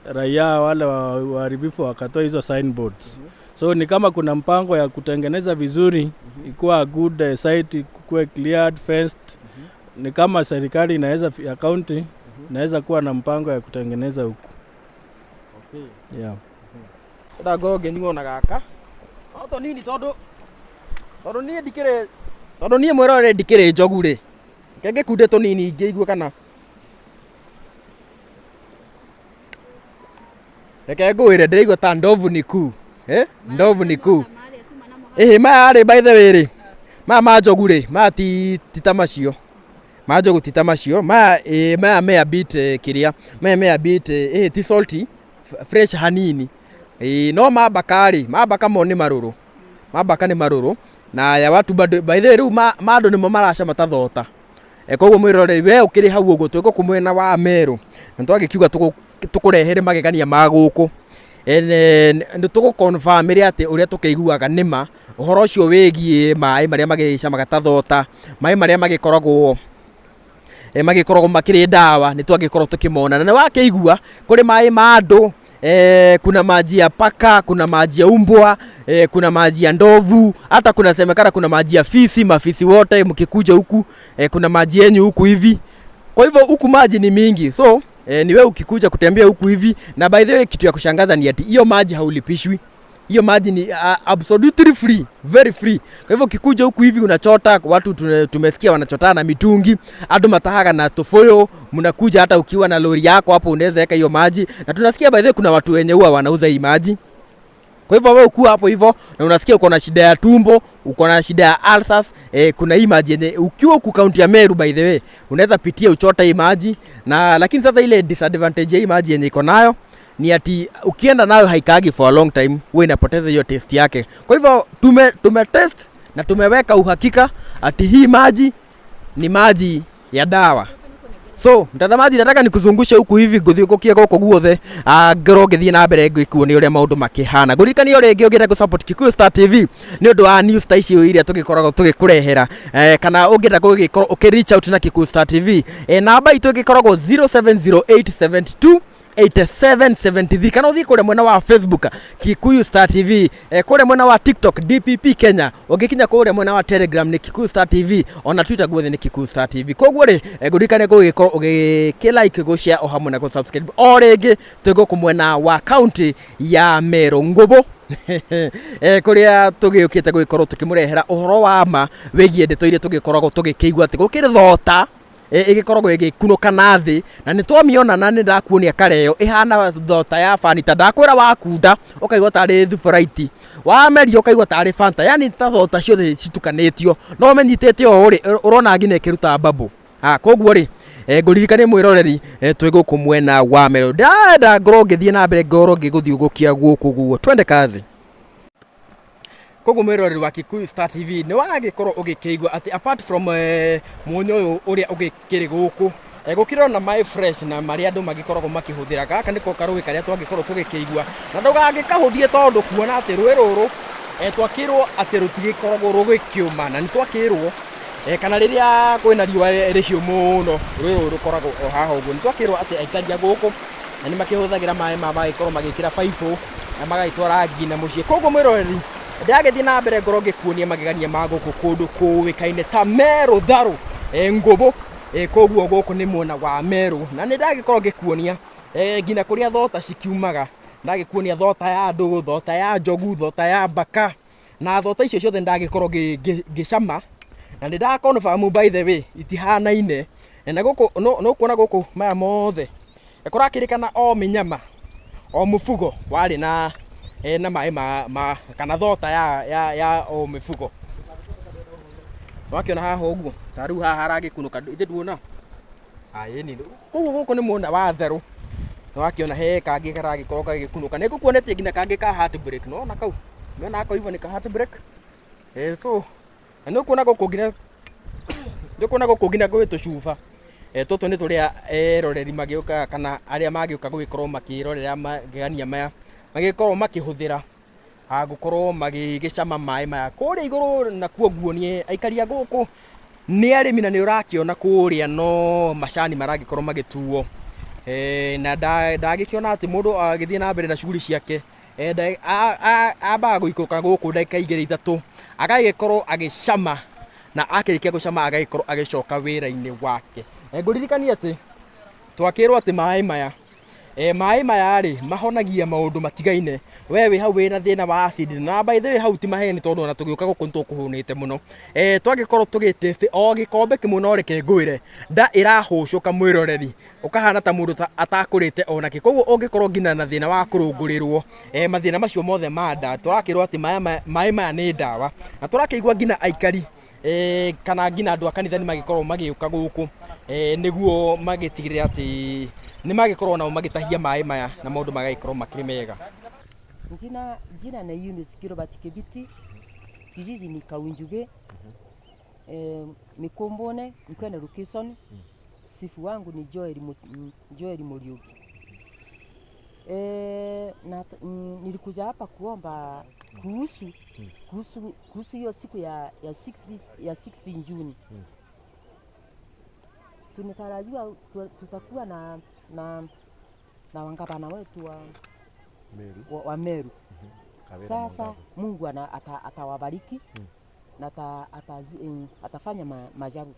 raia wale waharibifu wakatoa hizo signboards. So ni kama kuna mpango ya kutengeneza vizuri, ikuwa good site, kuwe cleared, fenced. Ni kama serikali inaweza ya county inaweza kuwa na mpango ya kutengeneza huku. Yeah. Ndago ngenyuo na gaka. No tũnini tondũ niĩ ndikĩrĩ tondũ niĩ mwĩrore ndikĩrĩ njogu rĩ. Reke ngĩkunde tũnini ngĩigue kana. Reke ngwĩre ndĩraigua ta ndovu ni kuu. Ndovu ni kuu. Ĩhĩ maya rĩ by the way rĩ. Maya ma njogu rĩ, maya ti ta macio. Ma njogu ti ta macio. Maya maya me a bit kĩrĩa. Maya me a bit ti salty, fresh hanini. Ĩĩ, no mambaka rĩ, mambaka mo nĩ marũrũ, mambaka nĩ marũrũ na ya watu bado, by the way rĩu ma andũ nĩmo maracama ta thota. Koguo mwĩroreri we ũkĩrĩ hau ũguo, twĩ gũkũ mwena wa Meru na twagĩkiuga tũkũrehere magegania ma gũkũ. Nĩ tũgũ confirm atĩ ũrĩa tũkĩiguaga nĩ ma, ũhoro ũcio wĩgiĩ maĩ marĩa magĩcamaga ta thota, maĩ marĩa magĩkoragwo magĩkoragwo makĩrĩ ndawa, nĩ twagĩkorwo tũkĩmona. Na nĩ wakĩigua kũrĩ maĩ ma andũ, kuna maji ya paka, kuna maji ya umbwa, kuna maji ya ndovu, hata kuna semekana kuna maji ya fisi, mafisi wote mkikuja huku, kuna maji yenyu huku hivi. Kwa hivyo huku maji ni mingi. So ni wewe ukikuja kutembea huku hivi, na by the way kitu ya kushangaza ni ati hiyo maji haulipishwi. Hiyo maji ni absolutely free, very free. Kwa hivyo ukikuja huku hivi unachota, watu tumesikia wanachotana na mitungi, andu matahaga na tofoyo, mnakuja hata ukiwa na lori yako hapo unaweza weka hiyo maji. Na tunasikia by the way kuna watu wenye huwa wanauza hii maji. Kwa hivyo wewe ukiwa hapo hivyo na unasikia uko na shida ya tumbo, uko na shida ya ulcers, kuna hii maji yenye ukiwa huku kaunti ya Meru by the way, unaweza pitia uchota hii maji. Na lakini sasa ile disadvantage ya hii maji yenye iko nayo ni ati ukienda nayo haikaagi for a long time, huwa inapoteza hiyo taste yake. Kwa hivyo tume test na tumeweka uhakika ati hii maji ni maji ya dawa. So mtazamaji, nataka nikuzungushe huku hivi nguthiũngũkie gũkũ guothe, ngorwo ngĩthiĩ na mbere ngĩkuonia ũrĩa maũndũ makĩhana. Ngũririkanie o rĩngĩ ũngĩenda gũ-support Kikuyu Star TV nĩ ũndũ wa news ta ici iria tũgĩkoragwo tũgĩkũrehera, kana ũngĩenda gũgĩkorwo ũkĩ reach out na Kikuyu Star TV, namba itũ ĩgĩkoragwo 070872 8773, kana ũthiĩ kũrĩa mwena wa Facebook Kikuyu Star TV, kũrĩa mwena wa TikTok DPP Kenya, ũngĩkinya kũrĩa mwena wa Telegram nĩ Kikuyu Star TV, ona Twitter guothe nĩ Kikuyu Star TV. Koguo rĩ, ngũririkane gũgĩkorwo ũgĩkĩ like, gũ share o hamwe na gũ subscribe. O rĩngĩ twĩ gũkũ mwena wa kaunti ya Meru Ngũbũ, kũrĩa tũgĩũkĩte gũgĩkorwo tũkĩmũrehera ũhoro wa ma wĩgiĩ ndeto iria tũgĩkoragwo tũgĩkĩigua atĩ gũkĩrĩ thota ĩgĩkoragwo ĩgĩkunũka na thĩ, na nĩ twamĩona na nĩ ndakuonia kareo ĩhana thota ya Fanta. Ndakwĩra wakunda ũkaigua tarĩ Sprite, wameria ũkaigua tarĩ Fanta, yani ta thota ciothe citukanĩtio, no ũmenyitĩte ũũ rĩ, ũrona nginya ĩkĩruta bubble. Koguo rĩ, ngũririkanie mwĩroreri, twĩ gũkũ mwena wa Meru, ndĩrenda ngorwo ngĩthiĩ na mbere ngorwo ngĩgũthiũngũkia gũkũ guo. Twende kazi. Koguo mwĩroreri wa Kikuyu Star TV, nĩ wagĩkorwo ũgĩkĩigua atĩ apart from mwanya ũyũ ũrĩa ũgĩkĩrĩ gũkũ, gũkĩrĩ ona maĩ fresh na marĩa andũ magĩkoragwo makĩhũthĩra. Gaka nĩko karũĩ karĩa twagĩkorwo tũgĩkĩigua, na ndũgagĩkahũthie tondũ kuona atĩ rũĩ rũrũ, twakĩrwo atĩ rũtigĩkoragwo rũgĩkĩũma, na nĩ twakĩrwo, kana rĩrĩa kwĩna riũa rĩhiũ mũno rũĩ rũrũ rũkoragwo o haha ũguo. Nĩ twakĩrwo atĩ aikari a gũkũ na nĩ makĩhũthagĩra maĩ maya, magagĩkorwo magĩkĩra baibũ na magagĩtwara nginya mũciĩ. Koguo mwĩroreri, ndĩragĩthiĩ na mbere ngorwo ngĩkuonia magegania ma gũkũ kũndũ kũĩkaine ta Meru Tharũ, Ngũbũ. Koguo gũkũ nĩ mwena wa Meru, na nĩ ndagĩkorwo ngĩkuonia nginya kũrĩa thota cikiumaga. Ndagĩkuonia thota ya andũ, thota ya njogu, thota ya mbaka, na thota icio ciothe ndagĩkorwo ngĩcama, na nĩ nda confirm by the way itihanaine. Na gũkũ no kuona gũkũ maya mothe kũrakĩrĩkana o mĩnyama o mũbugo warĩ na maĩ ma kana thota ya o mĩbugo. Wakĩona haha ũguo ta rĩu haha haragĩkunũka ithe nduona ĩni. Koguo gũkũ nĩ mwena wa Tharũ, nĩwakĩona he kangĩ karagĩkorwo gagĩkunũka. Nĩ ngũkuonetie nginya kangĩ ka heartbreak, nĩwona kau, nĩwona hako hivyo nĩ ka heartbreak. So na nĩ ũkuona gũkũ nginya, nĩ ũkuona gũkũ nginya gwĩ tũcuba, tũtũ nĩ tũrĩa eroreri magĩũkaga kana arĩa magĩũka gũgĩkorwo makĩrorera magegania maya magĩkorwo makĩhũthĩra gũkorwo magĩgĩcama maĩ maya kũrĩa igũrũ. Nakuo nguonie aikari a gũkũ nĩ arĩmi, na nĩ ũrakĩona kũrĩa no macani maragĩkorwo magĩtuo, na ndagĩkĩona atĩ mũndũ agĩthiĩ na mbere na shughuli ciake, ambaga gũikũrũka gũkũ ndagĩka 2 3, agagĩkorwo agĩcama, na akĩrĩkia gũcama agagĩkorwo agĩcoka wĩra-inĩ wake. Ngũririkanie atĩ twakĩrwo atĩ maĩ maya rĩ mahonagia maũndũ matigaine. We wĩ hau wĩna thĩna wa acid, na by the way hau ti maheni, tondũ ona tũgĩũka gũkũ nĩ tũkũhũnĩte mũno. Twagĩkorwo tũgĩ taste o gĩkombe kĩmwe, no reke ngwĩre nda ĩrahũcũka mwĩroreri, ũkahana ta mũndũ atakũrĩte onakĩ. Koguo ũngĩkorwo nginya na thĩna wa kũrũngũrĩrwo, mathĩna macio mothe ma nda, tũrakĩrwo atĩ maĩ maya nĩ ndawa. Na tũrakĩigua nginya aikari, kana nginya andũ a kanitha nĩ magĩkorwo magĩũka gũkũ, nĩguo magĩtigĩrĩre atĩ nĩ magĩkorwo nao magĩtahia maĩ maya na maũndũ magagĩkorwo makĩrĩ mega. Jina ni Eunice Kirobati Kibiti, kijiji ni Kaunjuge, Mikombone, Mkwene Rukison. Sifu wangu ni Joel Muriuki. Na nilikuja hapa kuomba kuhusu hiyo siku ya 16 Juni. Tunatarajiwa tutakuwa na wangabana wetu wa Meru. Sasa Mungu atawabariki na atafanya maajabu.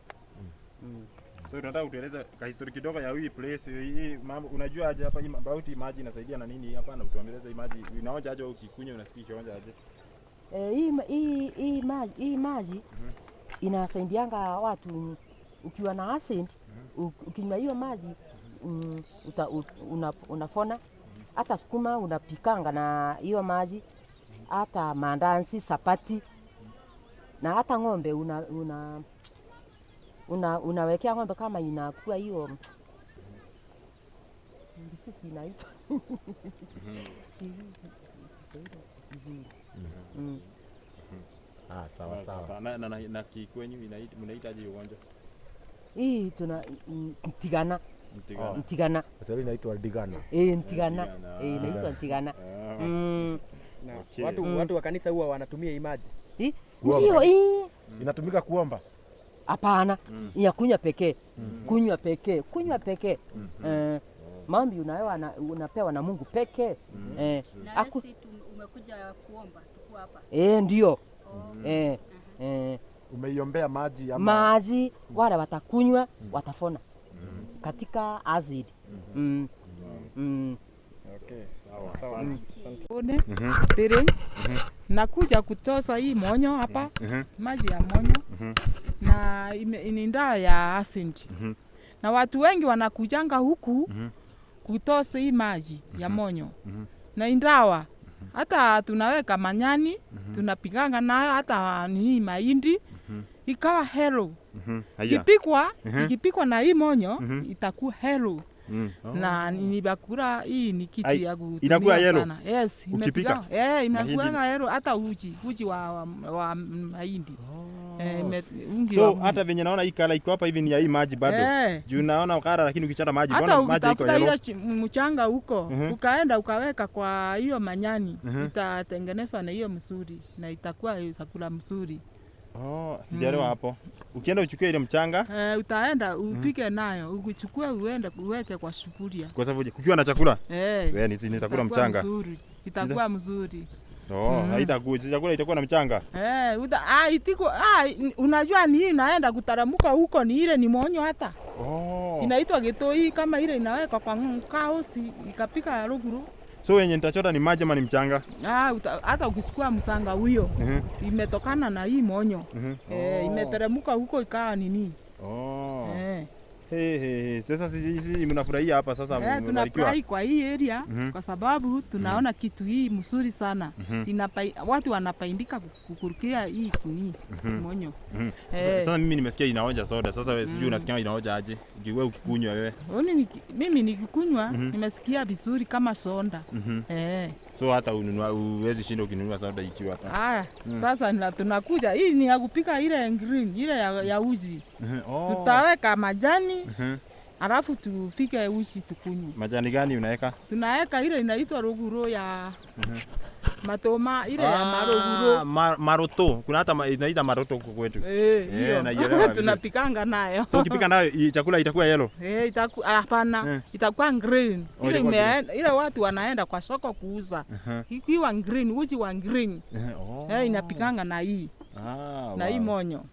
So tunataka utueleze ka history kidogo ya hii place hii, mambo unajua aje hapa hii about hii maji inasaidia na nini hapa, na utuambie hii maji inaonja aje ukikunywa, unasikia ikionja aje? Hii maji inasaidianga watu ukiwa na acid, ukinywa hiyo maji unafona. Hata sukuma unapikanga na hiyo maji, hata mandazi, sapati, na hata ng'ombe unawekea ng'ombe kama inakuwa hiyo sisi inaitwa Sawa sawa. Na kikwenyu mnaitaje ugonjwa? Hii tuna Ntigana. Ntigana. Sasa inaitwa Ndigana. Ntigana. Inaitwa Ntigana. Okay. Watu wa kanisa huwa wanatumia hii maji. Ndio hii. Inatumika kuomba? Hapana, ya kunywa pekee. Kunywa pekee, kunywa pekee. Maombi unapewa na Mungu pekee. Na sisi umekuja kuomba tuko hapa. Ndio. Umeiombea maji ama maji wale watakunywa watafona. Katika acid. Okay, sawa. Sawa. Parents, nakuja kutosa hii monyo hapa, maji ya monyo. Na ni dawa ya acid. Na watu wengi wanakujanga huku kutosa hii maji ya monyo. Na indawa hata tunaweka manyani, tunapikanga nayo hata ni mahindi. Ikawa helo. Ikipikwa na hii monyo itakuwa helo. Na ni bakura hii ni kitu ya kutumia sana. Yes, ukipika. Inakuwa yellow hata uji wa mahindi. So hata venye naona hii kala iko hapa hivi ni ya hii maji bado. Juu naona kala, lakini ukichana maji bwana maji iko yellow. Hata mchanga huko ukaenda ukaweka kwa hiyo manyani, itatengenezwa na hiyo mzuri na itakuwa chakula mzuri. Sijaelewa hapo. Ukienda uchukue ile mchanga, utaenda upike nayo, ukichukue uende uweke kwa sufuria. Kwa sababu kukiwa na chakula, wewe nitakula mchanga. Mzuri. Itakuwa mzuri. Haitakuwa chakula itakuwa na mchanga. Unajua ni inaenda kutaramuka huko ni ile ni monyo hata. Inaitwa getoi kama ile inawekwa kwa kaosi ikapika ruguru. So wenye nitachota ni maji ama ni mchanga? Hata ukisukua msanga huyo imetokana na hii monyo. Imeteremka huko ikawa nini? Sasa sisi mnafurahia hapa sasa, tunafurahi kwa hii area kwa sababu tunaona kitu hii mzuri sana. Watu wanapaindika kukurukia hii kuni monyo. Sasa mimi nimesikia inaonja soda. Sasa wewe sijui unasikia inaonja aje? Wewe ukikunywa wewe. Mimi nikikunywa nimesikia vizuri kama soda. So hata ununua uwezi shinda ukinunua soda ikiwa hapa. Sasa tunakuja hii ni ya kupika ile green, ile ya uji. Tutaweka majani. Alafu tufike uji tukunywe. Majani gani unaweka? Tunaweka ile inaitwa ruguro ya matoma, ile ya maruguro. Maroto. Kuna hata inaitwa maroto huko kwetu. Hiyo. Tunapikanga nayo. So ukipika nayo chakula itakuwa yellow? Itakuwa hapana, itakuwa green. Ile watu wanaenda kwa soko kuuza. Ikiwa green, uji wa green. Inapikanga na hii. Na hii monyo.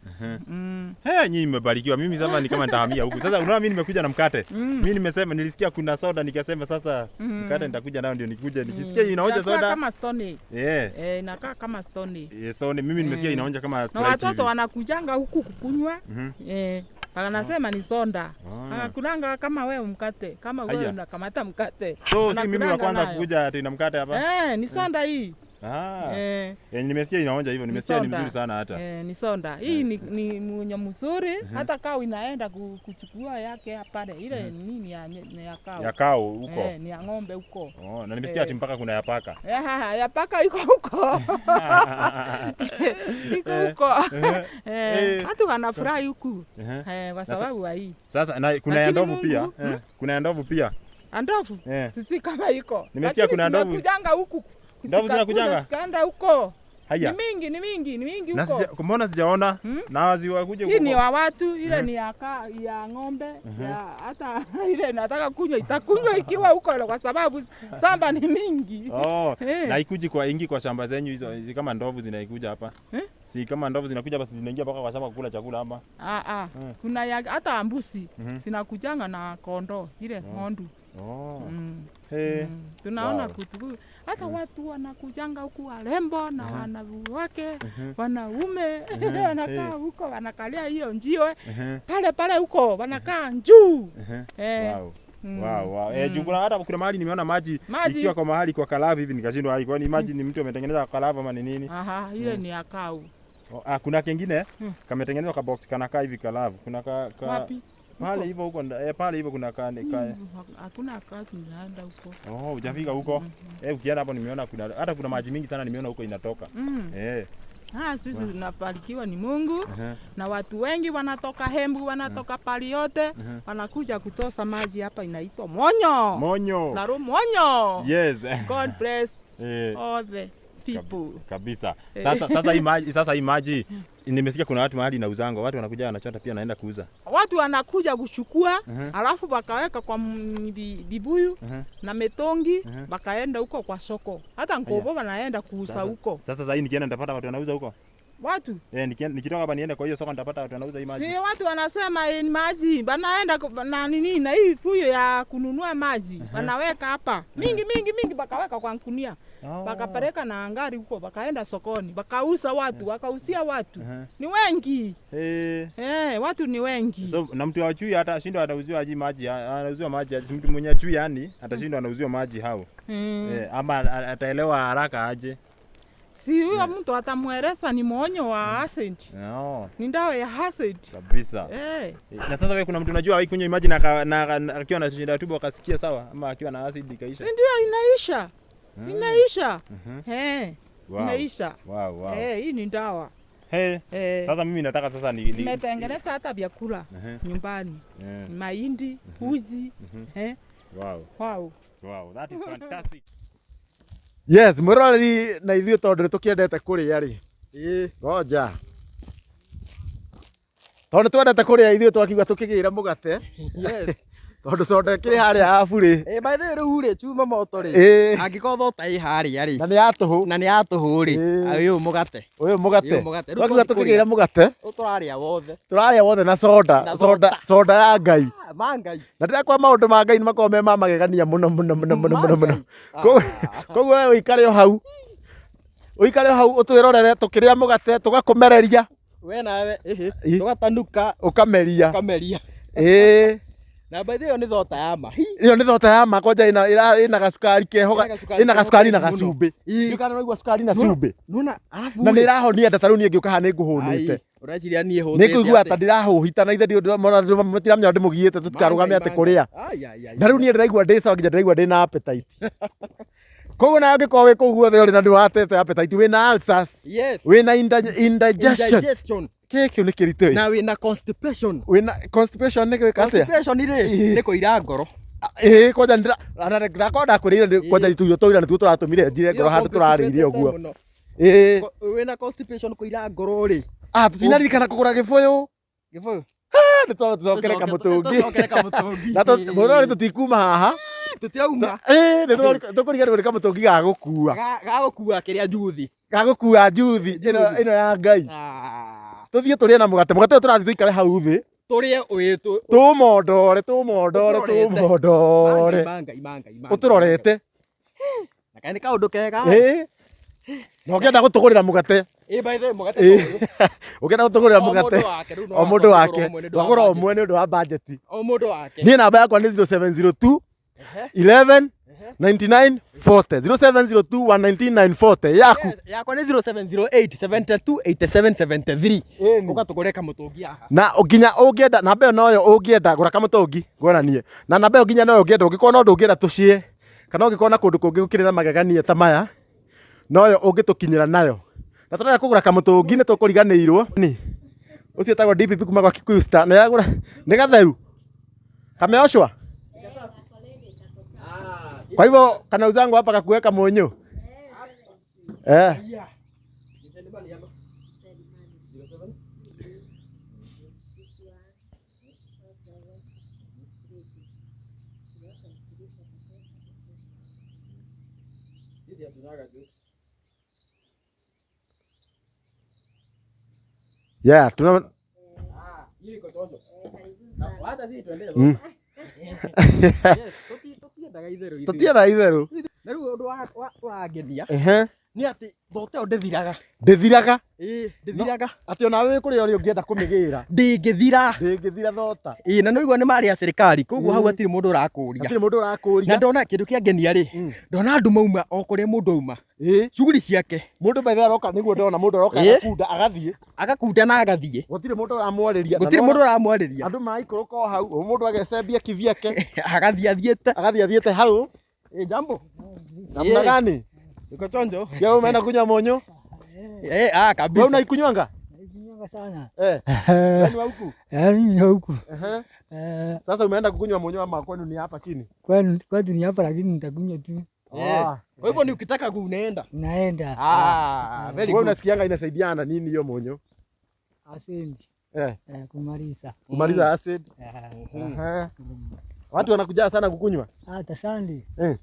Nyinyi mmebarikiwa. Mimi sasa ni kama nitahamia huku. Sasa unaona mimi nimekuja na mkate. Mimi nimesema nilisikia kuna soda nikasema sasa mkate nitakuja nao ndio nikuje nikisikia inaonja soda. Kama stone. Inakaa kama stone. Stone. Mimi nimesikia inaonja kama Sprite. Na watoto wanakujanga huku kukunywa. Anasema ni soda. Anakulanga kama wewe mkate, kama wewe unakamata mkate. So si mimi wa kwanza kukuja ati na mkate hapa. Ni soda hii. Ah. Eh, Eh, nimesikia inaonja hivyo, ni nimesikia ni soda. mzuri sana hata. Eh, ni soda hii ni munyo mzuri hata kau inaenda kuchukua yake pale ile nini ya, ni ya kau Ya kao huko. Eh, ni ya ng'ombe huko. Oh, na nimesikia ati mpaka kuna ya paka. Ya paka iko huko iko huko. Eh, watu wanafurahi huku Ehe. eh, kwa Sasa- sababu ya hii Sasa na kuna ya Lakini ndovu pia. Mungu, Eh, kuna ya ndovu pia. andovu Eh. sisi kama iko Nimesikia Lakini kuna ndovu. zinakujanga huku Ndovu Zikakuja, zinakujanga? zikaenda huko. Haya. Ni mingi, ni mingi, ni mingi Na huko. mbona sijaona? Na waziwakuje Hii ni huko. wa watu, ile ni ya ng'ombe, ya hata ile nataka kunywa itakunywa ikiwa huko kwa sababu samba ni mingi. Oh, Eh. na ikuji kwa ingi kwa shamba zenyu hizo hizi kama ndovu zinaikuja hapa. Si kama ndovu zinakuja basi zinaingia mpaka kwa shamba kukula chakula hapa. Ah, ah. Kuna ya, hata mbuzi zinakujanga na kondoo ile ng'ondu. Oh. Hey. Tunaona Wow. kutu hata watu wanakujanga huku warembo na wanawake wanaume wanakaa huko wanakalia hiyo njiwe pale pale huko wanakaa juu. Eh, Wow. Wow, wow. Eh, juu kuna hata kuna mahali nimeona maji, Maji. ikiwa kwa mahali kwa kalavu hivi nikashindwa hai kwani maji ni mtu ametengeneza kwa kalavu ama ni nini? Aha, ile ni ya kau. Oh, ah, kuna kengine kametengenezwa ka box kanakaa hivi kalavu. Kuna ka Wapi? Pale hivyo huko pale hivyo kuna ka Hakuna kazi naenda huko. Oh, hujafika huko. Eh, ukienda hapo nimeona kuna hata kuna maji mingi sana nimeona huko inatoka. Eh. Ah, sisi tunabarikiwa ni Mungu na watu wengi wanatoka Hembu, wanatoka pali yote wanakuja kutosa maji hapa, inaitwa Monyo. Monyo. Laru Monyo. Yes. God bless Eh, all the people. kabisa. Sasa hii maji nimesikia kuna watu mahali inauzangwa. Watu wanakuja wanachota pia naenda kuuza. Watu wanakuja kuchukua alafu wakaweka kwa vibuyu na mitungi wakaenda huko kwa soko, hata Nkobo wanaenda kuuza huko Sasa sasa hii nikienda nitapata watu wanauza huko. watu. Eh, nikitoka hapa niende kwa hiyo soko nitapata watu wanauza hii maji. Si watu wanasema ni maji wanaenda na nini na hii fuyo ya kununua maji wanaweka hapa mingi mingi mingi, wakaweka kwa nkunia wakapeleka na angari huko, wakaenda sokoni wakauza watu, wakauzia watu ni wengi Eh. eh, watu ni wengi. So na mtu achui hata shindwa atauziwa aje maji, anauziwa maji aje? Mtu mwenye achui yani atashindwa anauziwa maji hao. Eh, ama ataelewa haraka aje. Si huyo mtu atamweleza ni mwonyo wa acid, No, ni dawa ya acid kabisa. eh. Na sasa wewe kuna mtu unajua haikunywa maji na akiwa na shida ya tumbo akasikia sawa ama akiwa na acid ikaisha. Si ndio inaisha inaisha eh, Wow. inaisha Wow, wow. eh, hii ni dawa Hey. eh. Sasa mimi nataka sasa ni Nimetengeneza hata vyakula nyumbani, mahindi, uji eh, Wow. wow. Wow, that is fantastic. Yes, mwiroreri na ithuĩ tondũ nĩ tũkĩendete kũrĩa rĩ. Ngoja. Tondũ nĩ twendete kũrĩa ithuĩ twakiuga tũkĩgĩre mũgate. Yes. Tondũ soda ĩkĩrĩ harĩa habu rĩ. Eh, by the way rĩu rĩ chuma moto rĩ. Ĩĩ. Angĩkorwo thota ĩ harĩa rĩ. Na nĩ ya tũhũ. Na nĩ ya tũhũ rĩ. Ĩĩ. Ũyũ mũgate. Ũyũ mũgate. Ũyũ mũgate. Rĩu Twakiuga tũthiĩ tũkĩgĩre kũrĩa. mũgate. Rĩu tũrarĩa wothe. Tũrarĩa wothe na soda. Na Soda, soda. soda ya Ngai. Ma Ngai. Na ndĩrakwa maũndũ ma Ngai nĩ makoragwo me ma magegania mũno mũno mũno mũno mũno mũno. Koguo we ũikare o hau. Ũikare o hau ũtwĩrorere tũkĩrĩa mũgate tũgakũmereria. We nawe ĩhĩ. Ĩ. Tũgatanuka. Ũkameria. Ũkameria. Ĩĩ. Na by the way ĩyo nĩ thota ya ma. Hi. Ĩyo nĩ thota ya ma kwanja ĩna gacukari keho Ĩna gacukari ĩna gacukari na keho mũno. gacumbĩ. Ĩ. Ndiũ kana ũraigua cukari na cumbĩ. Nona arabu Na nĩ ĩrahonia nda ta rĩu niĩ ngĩũka haha nĩ ngũhũnĩte. Ai, ũreciria niĩ hũtĩte. Nĩ ngũigua ta ndĩrahũhita na ithe matiramenya ndĩmũgiĩte tũtikarũgame atĩ kũrĩa. Na rĩu niĩ ndĩraigua ndĩ sawa nginya ndĩraigua ndĩ na appetite. Koguo nawe ũngĩkorwo wĩ kũu guothe ũrĩ na ndĩwatete appetite wĩna ulcers, Yes. wĩna indigestion. Indigestion. Kĩ kĩu nĩ kĩritũ ĩ. Na wĩna constipation. Wĩna constipation nĩ gwĩka atĩa? Constipation rĩ nĩ kũira ngoro. Ĩĩ kwanja ndĩrakorwo ndakwĩrĩire kwanja tũirio tũira nĩtuo tũratũmire njire ngoro handũ tũrarĩire ũguo. Ĩĩ. Wĩna constipation kũira ngoro rĩ. Ah, tũtinaririkana kũgũra gĩbũyũ. Gĩbũyũ. Nĩ twaba tũcokere kamũtũngi. Tũcokere kamũtũngi. Na mũrori tũtikuma haha. Tũtirauma. Ĩĩ nĩ tũkũriganĩrwo nĩ kamũtũngi ga gũkua. Ga gũkua kĩrĩa njuthi. Ga gũkua njuthi ĩno ya Ngai. Tũthiĩ tũrĩe na mũgate. Mũgate ũyũ tũrathiĩ tũikare hau thĩ. Tũrĩe ũyũ Tũmondore, tũmondore, tũmondore. Mangai, mangai, mangai. Ũtũrorete. Na kaĩ nĩ kaũndũ kega. Ĩĩ. Na ũngĩenda gũtũgũrĩra mũgate. Ĩĩ by the way mũgate. Ũngĩenda gũtũgũrĩra mũgate. O O mũndũ wake. Twagũra ũmwe nĩ ũndũ wa budget. O mũndũ wake. Niĩ namba yakwa nĩ 0702 11 99 40 0702 119 940 yaku. Yakwa nĩ 0708 72 87 73. Ĩni. Ũgatũgũre kamũtũngi haha. Na nginya ũngĩenda namba ĩyo noyo ũngĩenda gũra kamũtũngi ngwonanie na namba ĩyo nginya noyo ũngĩenda ũngĩkorwo no ndũngĩenda tũcie kana ũngĩkorwo na kũndũ kũngĩ gũkĩrĩ na magegania ta maya noyo ũngĩtũkinyĩra nayo na tũrenda kũgũra kamũtũngi nĩ tũkũriganĩirwo ni ũcio ĩtagwo DPP kuma gwa Kikuyu Star na yagũra nĩ gatheru kameoshwa kwa hivyo kanauzangu hapa kakuweka munyu eh. Yeah, tuna Mm. Tũtiendaga itherũ ithuĩ. Tũtiendaga itherũ. Na rĩu ũndũ ũrangenia Ehe. nĩ atĩ thota ĩyo ndĩthiraga. Ndĩthiraga. Ĩĩ, ndĩthiraga. Atĩ onawe wĩ kũrĩa ũrĩ ũngĩenda kũmĩgĩra. Ndĩngĩthira. Ndĩngĩthira thota. Ĩĩ, na nĩũigua nĩ marĩ a thirikari, koguo hau hatirĩ mũndũ ũrakũria. Hatirĩ mũndũ ũrakũria. Na ndona kĩndũ kĩangenia rĩ, ndona andũ mauma o kũrĩa mũndũ auma. Ĩĩ. Shughuli ciake. Mũndũ by the way aroka nĩguo ndona mũndũ aroka Ĩĩ. agakunda agathiĩ. Agakunda na agathiĩ. Gũtirĩ mũndũ ũramwarĩria. Gũtirĩ mũndũ ũramwarĩria. Andũ maraikũrũka o hau, o mũndũ agecembia kivyake. Agathiĩ athiĩte. Agathiĩ athiĩte hau. Ĩĩ, jambo. Namna gani? Uko chonjo? Wewe umeenda kunywa monyo? Eh, ah, kabisa. Wewe unaikunywanga? Naikunywanga sana. Eh. Wewe ni wa huku? Eh, mimi ni wa huku. Ehe. Eh, Sasa umeenda kukunywa monyo ama kwenu ni hapa chini? kwenu kwetu ni hapa lakini nitakunywa tu. Eh. Kwa hivyo ni ukitaka unaenda. Naenda. Ah, very Wewe good. unasikianga inasaidiana nini hiyo monyo? Acid. Eh. Eh, kumaliza. Kumaliza acid. Eh. Ehe. Watu wanakuja sana kukunywa. Hata Sunday. Eh.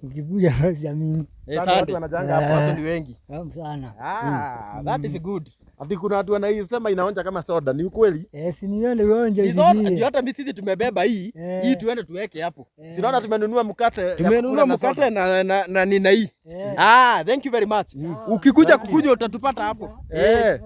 Ukikuja basi amini. Eh, Sana Sunday. watu wanajanga hapa. Watu ni wengi. Tamu sana. Ah, that is good. Ati kuna watu wanaisema inaonja kama soda, ni ukweli? Eh, si niende uonje Ni soda, usikie. ndio hata mimi sisi tumebeba hii. Eh. Hii tuende tuweke hapo. Si unaona tumenunua mkate ya Tumenunua kukula na mkate soda. na nina hii. Eh. Ah, thank you very much. Ukikuja kukunywa utatupata hapo. Eh.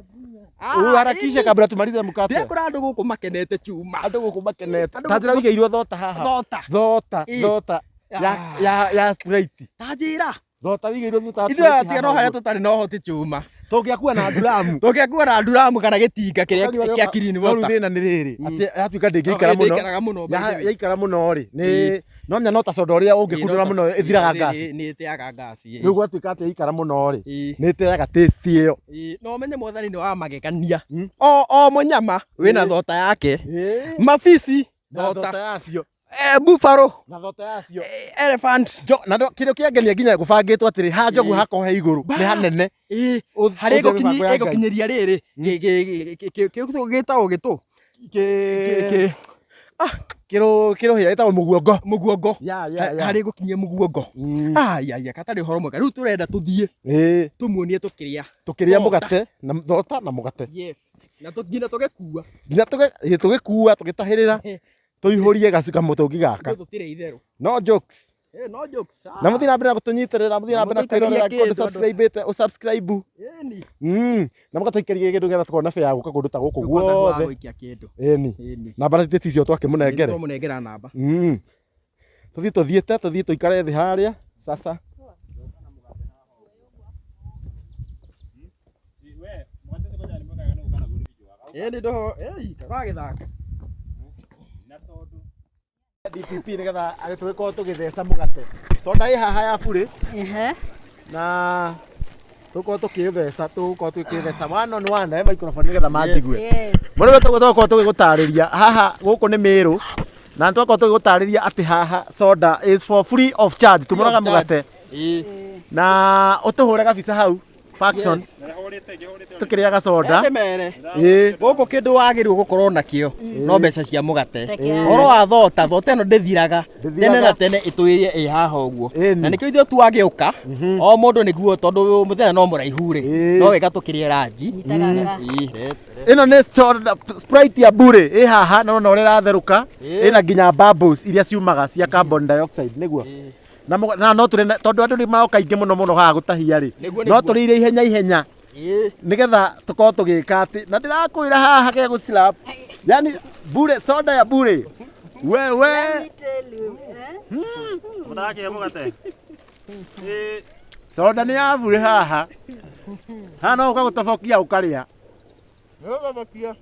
Ah, Uharakishe kabla tumalize mkate. Ndekora andũ gũkũ makenete chuma. Andũ gũkũ makenete. Andũ Ta njĩra gũkũ wĩigĩirwo thota haha. Thota. Thota, Ĩ. thota ya Ah. ya Sprite. Ta njĩra. Thota wĩigĩirwo thota ya Ithuĩ Sprite atiga no haha harĩa ũguo. tũtarĩ na ũhoti chuma. Tũngĩakua na nduramu. Tũngĩakua na nduramu kana gĩtinga kĩrĩa kĩa clean No rĩu water. thĩna nĩ rĩrĩ atĩ yatuĩka ndĩngĩikara mũno. Ndĩikaraga mũno, by the way. Yaikara mũno rĩ nĩ Ĩ. no nya no ta soda ũrĩa ũngĩkunũra mũno ĩthiraga ngasi. Nĩ ĩteaga ngasi. Rĩu gwatuĩka atĩ yaikara mũno rĩ Ĩ. nĩ ĩteaga taste ĩyo. Ĩ, no ũmenye mwathani nĩ wa magegania. O mũnyama wĩna Ĩ. thota yake. Ĩ. Mabisi Na thota. thota yacio. Eh, buffalo. Na thota yacio. Elephant. Jo, na kĩndũ kĩangenia nginya gũbangĩtwo atĩrĩ ha njogu Ĩ. hakohe igũrũ nĩ hanene. Ĩ, Ũ- harĩa ũthie mĩbango ya Ngai. ĩgũkinyĩria rĩrĩ gĩtagwo gĩtũ Kĩrũhĩa gĩtagwo mũguongo. Mũguongo. Ya, ya, ya. Harĩa ĩgũkinyia mũguongo. Aya, katarĩ ũhoro mwega. Rĩu tũrenda tũthiĩ Ĩ. tũmuonie tũkĩrĩa. Tũkĩrĩa Thota. mũgate na thota na mũgate. Yes. Na nginya tũgĩkua. Nginya tũgĩkua tũgĩtahĩrĩra tũihũrie gacuka mũtũngi gaka. Ithuĩ tũtirĩ itherũ. No jokes. Eh, no jokes. Na mũthiĩ na mbere na gũtũnyitĩrĩra, mũthiĩ na mbere na kwĩrorera Mũtũikarie angĩkorwo kĩndũ, ndũ-subscribe-ĩte, ũ-subscribe. Ĩni. Na mũgatũikaria kĩndũ nĩgetha tũkona bĩa ya gũka kũndũ ta gũkũ Tũkona gwa guothe. gũikia kĩndũ. Ĩni. Ĩni. Namba tĩ ticio twakĩmũnengere. Twamũnengera namba. Tũthiĩ tũthiĩte, tũthiĩ tũikare thĩ harĩa. Sasa. Ĩni ndoho, ĩi, karagĩthaka. DPP nĩgetha tũgĩkorwo tũgĩtheca mũgate. Soda ĩ haha ya burĩ Ehe. na tũgũkorwo tũkĩtheca, tũgũkorwo tũkĩtheca one on one eh, microphone nĩgetha manjigue. Yes. Mũrĩwe tũguo tũgũkorwo tũgĩgũtarĩria haha gũkũ nĩ Mĩrũ na nĩtwakorwo tũgĩgũtarĩria atĩ haha soda is for free of charge, tumũraga mũgate na ũtũhũre gabica hau Parkson tũkĩrĩaga soda. Ndĩmere. Ĩ. Gũkũ kĩndũ wagĩrĩirwo gũkorwo nakĩo no mbeca cia mũgate. Peke yake. Ũhoro wa thota, thota ĩno ndĩthiraga. Ndĩthiraga. Tene na tene ĩtũĩrie ĩ haha ũguo. Ĩni. Na nĩkĩo ithuĩ twagĩũka o mũndũ nĩguo tondũ mũthenya no mũraihu rĩ Ĩ. no wega tũkĩrĩe ranji. Nyitaga. Ĩ. Ĩno nĩ soda Sprite ya bure ĩ haha na ũrona ũrĩa ĩratherũka ĩna nginya bubbles iria ciumaga cia carbon dioxide nĩguo na na no tũrĩ tondũ andũ nĩ maroka aingĩ mũno mũno haha gũtahia rĩ Nĩguo, no nĩguo. tũrĩire ihenya ihenya nĩgetha tũkorwo tũgĩka atĩ na ndĩrakwĩra haha ge gũ yani bure soda ya bure wewe Let me tell you, eh? Mũtarakĩhe mũgate. Ĩĩ. Soda nĩ ya burĩ haha. Haha no ũka gũtobokia ũkarĩa. Ũgatobokia.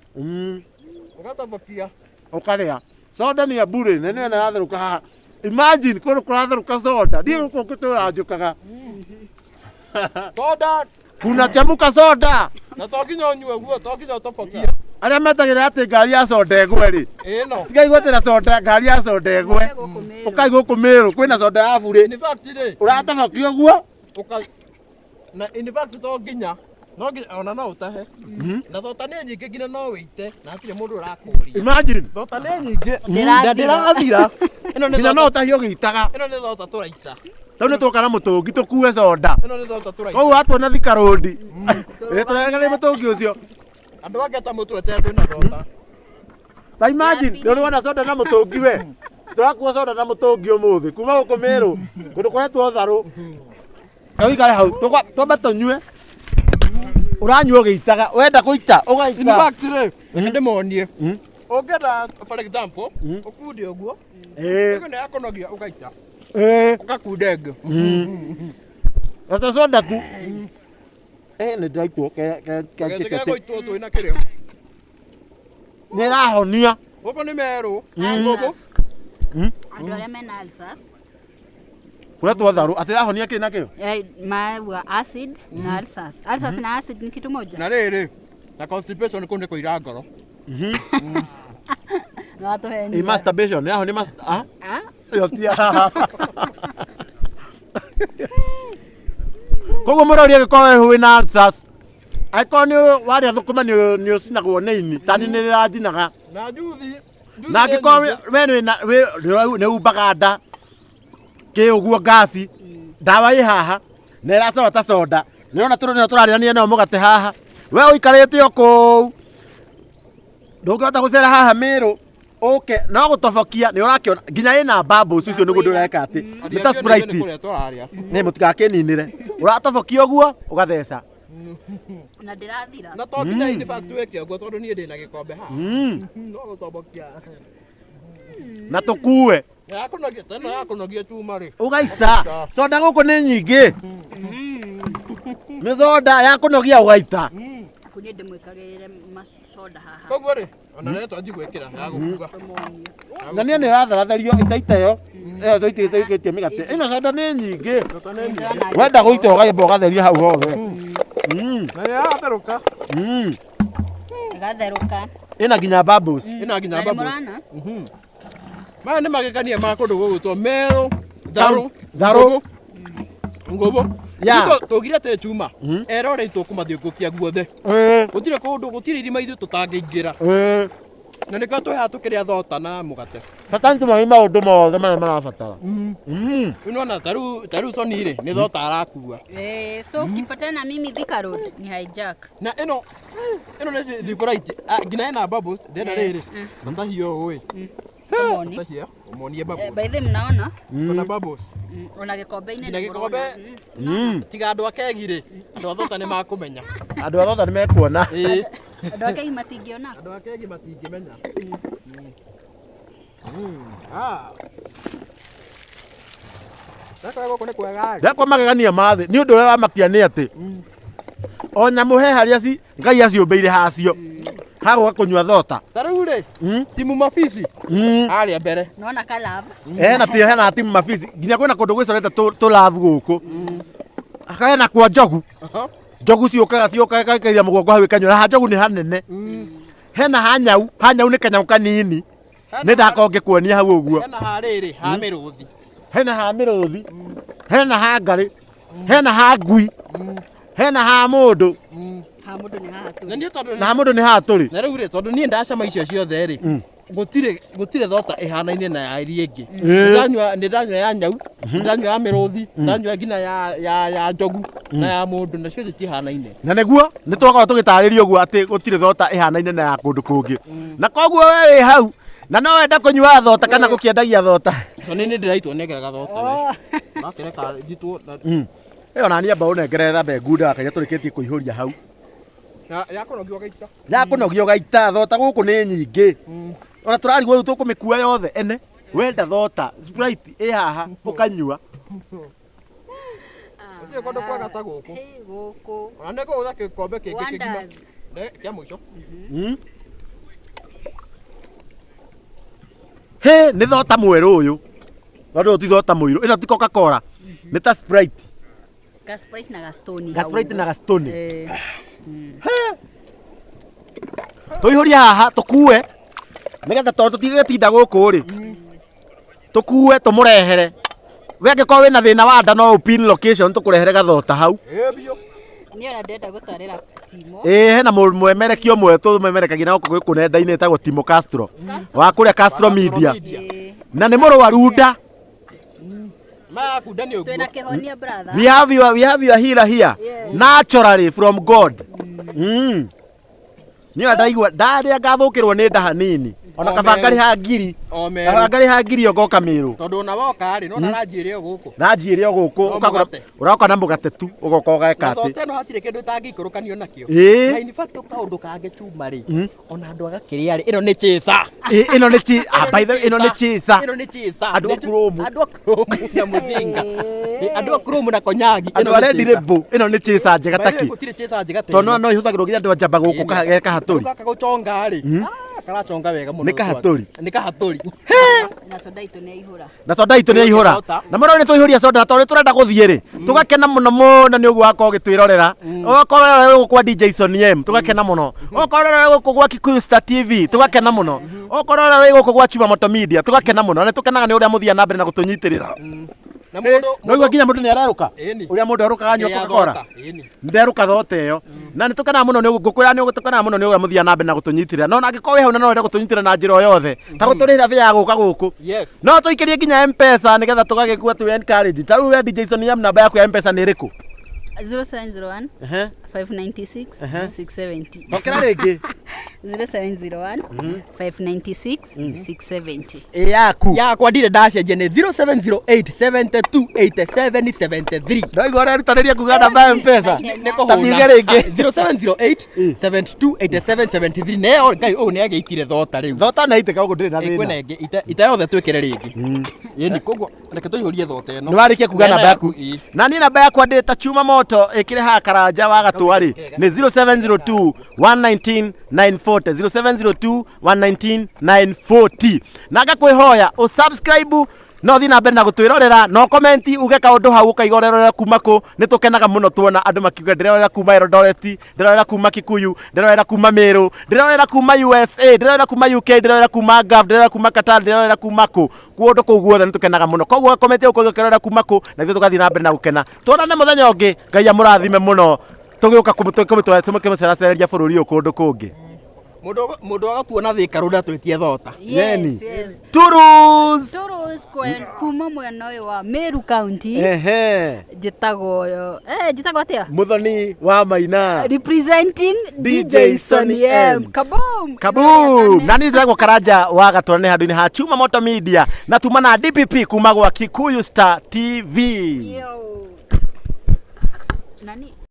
Ũgatobokia. Ũkarĩa. Soda nĩ ya burĩ na nĩ ĩratherũka haha. Imagine kũndũ kũratherũka soda. Ndiĩ gũkũ ngũtũra njũkaga. Soda. Kuna chemuka soda. Na to nginya ũnyue guo, to nginya ũtobokie. Arĩa metagĩrĩra atĩ ngari ya soda ĩgwe rĩ. Ĩno. Tigai gwetera soda ngari ya soda ĩgwe. Ũkai gũkũ Mĩrũ kwĩna soda ya burĩ. In fact rĩ. Ũratobokia ũguo. Ũka na in fact to nginya no nginya ona no ũtahe. Na thota nĩ nyingĩ nginya no wĩite na hatirĩ mũndũ ũrakũria. Imagine. Thota nĩ nyingĩ. Ndĩrathira. Na ndĩrathira. Ĩno nĩ Nginya no thota. ũtahie ũgĩitaga. Ĩno nĩ thota tũraita. Tondũ nĩ twoka na mũtũngi tũkue soda. Ĩno nĩ thota tũraita. Koguo watuona Thika Road. Ĩ tũreganĩ mũtũngi ũcio. Andũ angĩ ta mũtwete twĩna thota. Ta imagine nĩ ũrĩ wona soda na mũtũngi we. Tũrakua soda na mũtũngi ũmũthĩ kuma gũkũ Mĩrũ kũndũ kũretwo Tharũ. Ũikare hau twambe tũnyue. Ũranyua ũgĩitaga wenda gũita In ũgaita. fact rĩ, reke ndĩmonie. Ũngĩenda for example, ũkunde ũguo. Ĩĩ. Ĩno nĩ ya kũnogia ũgaita. Ĩĩ. Ũgakunda ĩngĩ. Na to soda tu. Nĩ ndĩraikwo Gĩtĩ ke gĩa gũitwo twĩna kĩrĩa. nĩ ĩrahonia. Gũkũ nĩ Merũ. Ulcers. Andũ arĩa mena ulcers Kũretwo Tharũ atĩ ĩrahonia kĩ na kĩ? Maua acid na ulcers. Ulcers na acid ni kitu moja. Na rĩrĩ, na constipation kũu nĩ kũira ngoro. Na watũhenia. Ĩ masturbation ĩrahonia ah? Ah? Ĩyo ti ya haha. Koguo mũrori angĩkorwo wĩna ulcers angĩkorwo nĩ warĩa thũkũma nĩ ũcinagwo nĩ ini tani nĩ rĩranjinaga Na njuthi. na angĩkorwo we nĩ umbaga nda kĩ ũguo ngasi ndawa ĩ haha na ĩracama ta soda nĩrona tũrĩ nĩyo tũrarĩania nayo mũgate haha we ũikarĩte o kũu ndũngĩhota gũcera haha Mĩrũ ũke no gũtobokia nĩ ũrakĩona nginya ĩna bubbles icio nĩguo ndũreka atĩ nĩ ta Sprite Kũrĩa tũrarĩa. nĩ mũtigakĩninĩre ũratobokia ũguo ũgatheca Na ndĩrathira. Na to nginya in fact wĩke ũguo tondũ niĩ ndĩna gĩkombe haha. No gũtobokia. Na tũkue Ya kũnogia teno ya kũnogia chuma rĩ. Ũgaita soda gũkũ nĩ nyingĩ nĩ soda ya kũnogia ũgaita. Kũ niĩ ndĩmwĩkagĩrĩre masoda haha. Koguo rĩ, ona rĩo twanji gwĩkĩra ya gũkua. Na niĩ nĩ ĩratharatherio ĩtaita ĩyo ĩyo tũitĩte ĩkĩtie mĩgate ĩno soda nĩ nyingĩ wenda gũita ũgaimba ũgatheria hau hothe. Na nĩ ĩratherũka. Ĩgatherũka. Ĩna nginya bubbles. Ĩna nginya Na nĩ bubbles. mũrona? Maya nĩ magekania ma kũndũ gũgwĩtwo Merũ, Tharũ, Tharũ. Ngũbũ. Ya. Tũgire atĩ chuma. Erorei tũkũmathiũngũkia guothe. Gũtirĩ kũndũ, gũtirĩ irima ithuĩ tũtangĩingĩra. Na nĩkĩo twĩ haha tũkĩrĩa thota na mũgate. Bata nĩ tũmahe maũndũ mothe marĩa marabatara. Rĩu nĩwona ta rĩu Soni rĩ, nĩ thota arakua. So ukipatana na mimi Thika Road ni hijack. Na ĩno nĩ Sprite, nginya ĩna bubbles, ndĩrenda rĩrĩ. Matahio ũũ ĩ. Ũmoni. Matahia, ũmonie bubbles. By the way mnaona? Kuna bubbles. Ona gĩkombe-inĩ Nginya nĩ gĩkombe. mũrona. Tiga andũ a kegi rĩ, andũ a thota nĩ makũmenya. Andũ a thota nĩ mekuona. Andũ a kegi matingĩona. Andũ a kegi matingĩmenya. Ndakora gũkũ nĩ kwega. Ndakwa magegania ma thĩ nĩ ũndũ ũrĩa wamakia nĩ atĩ o nyamũ he harĩa Ngai aciũmbĩire hacio hagũka kũnyua thota. Ta rĩu rĩ, timu mabisi harĩa mbere. Nona ka love. Hena ti hena timu mabisi nginya kwĩna kũndũ gwĩcorete tũ love gũkũ. Hena kwa njogu. Njogu ciũkaga ciũkaga ikaikaria mũgongo hau ĩkanyua na ha njogu nĩ hanene. Hena ha nyau, ha nyau nĩ kanyau kanini. Nĩ ndakorwo ngĩkuonia hau ũguo. Hena ha rĩrĩ, ha mĩrũthi. Hena ha mĩrũthi, hena ha ngarĩ, hena ha ngui, hena ha mũndũ. Ha mũndũ nĩ haha tũrĩ. Na niĩ tondũ Na ha mũndũ nĩ haha tũrĩ. Na rĩu rĩ, tondũ niĩ ndacama icio ciothe rĩ, gũtirĩ thota ĩhanaine na ya iria ĩngĩ. Nĩ ndanyua ya nyau, nĩ ndanyua ya mĩrũthi, ndanyua nginya ya njogu na ya mũndũ, na ciothe citihanaine. Na nĩguo nĩ twakorwo tũgĩtarĩria ũguo atĩ gũtirĩ thota ĩhanaine na ya kũndũ kũngĩ. Na koguo we wĩ hau na no wenda kũnyua thota kana gũkĩendagia thota. So nĩ ndĩraitwo nengeraga thota we. Nakĩreka njitwo na Ĩyo na niĩ amba ũnengerere thambe ngunda wakaria tũrĩkĩtie kũihũria hau. Ya kũnogia ũgaita. Ya kũnogia ũgaita thota gũkũ nĩ nyingĩ. Ona tũrarigwo rĩu tũkũmĩkua yothe ene. Wenda thota Sprite ĩ haha ũkanyua. Gũtirĩ kũndũ kwega ta gũkũ. Hey, gũkũ. Ona nĩ ngũgũtha gĩkombe kĩngĩ kĩgima. Wonders. Ne, kĩa mũico. Hĩ, nĩ thota mwerũ ũyũ. Tondũ ũyũ ti thota mũirũ. Ĩno ti Coca-Cola. Nĩ ta Sprite. Ga Sprite na ga Stony. Ga Sprite na ga Stony. Eh. Tũihũrie haha tũkue. Nĩgetha tondũ tũtigĩtinda gũkũ rĩ. Tũkue tũmũrehere. We angĩkorwo wĩna thĩna wa nda no ũpin location tũkũrehere gathota hau. Ĩ biũ. Niĩ ona ndĩrenda gũtwarĩra Timo. Ĩĩ hena mwemerekia ũmwe tũmemerekagia na gũkũ gũkũ nenda-inĩ etagwo Timo Castro. Wa kũrĩa Castro Media. Na nĩ mũrwaru nda. Maya kunda nĩ ũguo. Twĩna kĩhonia brother. We have your healer here. Naturally from God. Niĩ ndaigua ndarĩa ngathũkĩrwo nĩ nda hanini. Ona O kaba Meru. ngarĩha ngiri. O Kaba Meru. ngarĩha ngiri o ngoka Meru. Tondũ ona woka rĩ, nona ranji ĩrĩ o gũkũ. Ranji ĩrĩ o gũkũ No ũkagũra mũgate. ũroka na mũgate tu ũgoka ũgeka Na atĩ. thota ĩno hatirĩ kĩndũ ĩtangĩikũrũkanio nakĩo. Ĩĩ. Na in fact kaũndũ kangĩ chuma rĩ, ona andũ agakĩrĩa rĩ, ĩno nĩ chĩca. Ĩ, ĩno nĩ chi ah, by the way, ĩno nĩ chĩca. Ĩno nĩ chĩca. Andũ a Chrome. Andũ a Chrome na mũthinga. Ĩ, Andũ a Chrome na konyagi. Andũ ĩno nĩ a Red chĩca. Label ĩno nĩ chĩca njega By the way, taki. gũtirĩ chĩca njega ta Tondũ ĩno. no ihũthagĩrwo nginya andũ a njamba gũkũ ge kahatũri. Gaka gũchonga rĩ, ah, karachonga wega mũno. Nĩ kahatũri. Nĩ kahatũri. Na soda itũ nĩ yaihũra. Na soda itũ nĩ yaihũra. Na mũrori nĩ twaihũria soda na tondũ nĩ tũrenda gũthiĩ rĩ, tũgakena mũno mũno nĩ ũguo wakorwo ũgĩtwĩrorera. Ũgakorwo ũrorere gũkũ kwa DJ Sonny M, tũgakena mũno. Ũgakorwo ũrorere gũkũ gwa Kikuyu Star TV, tũgakena mũno. Ũgakorwo ũrorere gũkũ gwa Chuma Moto Media, tũgakena mũno. Na nĩ tũkenaga nĩ ũrĩa mũthiaga na mbere na gũtũnyitĩrĩra. Na mũndũ Noigua nginya mũndũ nĩ arerũka. Ĩni. Ũrĩa mũndũ erũkaga anyua Ĩrĩa Coca-Cola. thota, ĩni. Nderũka thota ĩyo. Na nĩ tũkenaga mũno nĩ ngũkwĩra nĩ tũkenaga mũno nĩ ũrĩa mũthiaga na mbere na gũtũnyitĩrĩra. No na angĩkorwo wĩ hau na no wende gũtũnyitĩrĩra na njĩra o yothe, ta gũtũrĩhĩra bĩa ya gũka gũkũ. Yes. No tũikĩrie nginya M-Pesa nĩgetha tũgagĩkua tũ encourage. Ta rĩu we DJ Sonny M namba yaku ya M-Pesa nĩ ĩrĩkũ? 0701 Ehe. 596 Ehe. 670. Cokera rĩngĩ. 0701 596 670. Ĩ yaku. Yakwa ndirĩ ndacenjia nĩ 0708 72 87 73. Ndaigua ũrerutanĩria kuga namba ya M-Pesa. Nĩ Ta kũhũna. miuge rĩngĩ. 0708 72 87 73 neo Ngai ũyũ nĩ agĩitire thota rĩu. Thota nĩ aitĩka ũguo ndĩrĩ na Ĩ, kwĩna thĩna. ĩngĩ ita yothe twĩkĩre rĩngĩ. Ĩni koguo reke tũihũrie thota ĩno. Nĩ warĩkia kuga Nena namba yaku. ĩ. Na niĩ namba yakwa ndĩ ta Chuma Moto ĩkĩrĩ haha Karanja wa Gatũa rĩ nĩ 0702 119 940 0702 119 940. Na ngakwĩhoya ũsubscribe no thiĩ na mbere na gũtwĩrorera no comment uge kaũndũ hau ũkaiga ũrerorera kuma kũ. Nĩ tũkenaga mũno tuona andũ makiuga ndĩrerorera kuma Eldoret, ndĩrerorera kuma Kikuyu, ndĩrerorera kuma Meru, ndĩrerorera kuma USA, ndĩrerorera kuma UK, ndĩrerorera kuma Gulf, ndĩrerorera kuma Qatar, ndĩrerorera kuma kũ. Kũndũ kũu guothe nĩ tũkenaga mũno. Koguo comment ũkauga ũkĩrorera kuma kũ na ithuĩ tũgathiĩ na mbere na gũkena. Tuonane mũthenya ũngĩ. Ngai amũrathime mũno. Tũgĩũka kũmũceracereria bũrũri ũyũ kũndũ kũngĩ. Mũndũ agatuona Thika Road atwĩtie thota. Yes, yes. Turus. Turus kuma mwena ũyũ wa Meru County. Ehe. Njĩtagwo njĩtagwo atĩa? Muthoni wa Maina. Representing DJ DJ Sonny Sonny M. M. Kaboom. Kaboom! Na niĩ njĩtagwo Karanja wa Gatũra nĩ handũ-inĩ ha Chuma Moto Media na tuma na DPP kuma gwa Kikuyu Star TV. Yo. Nani?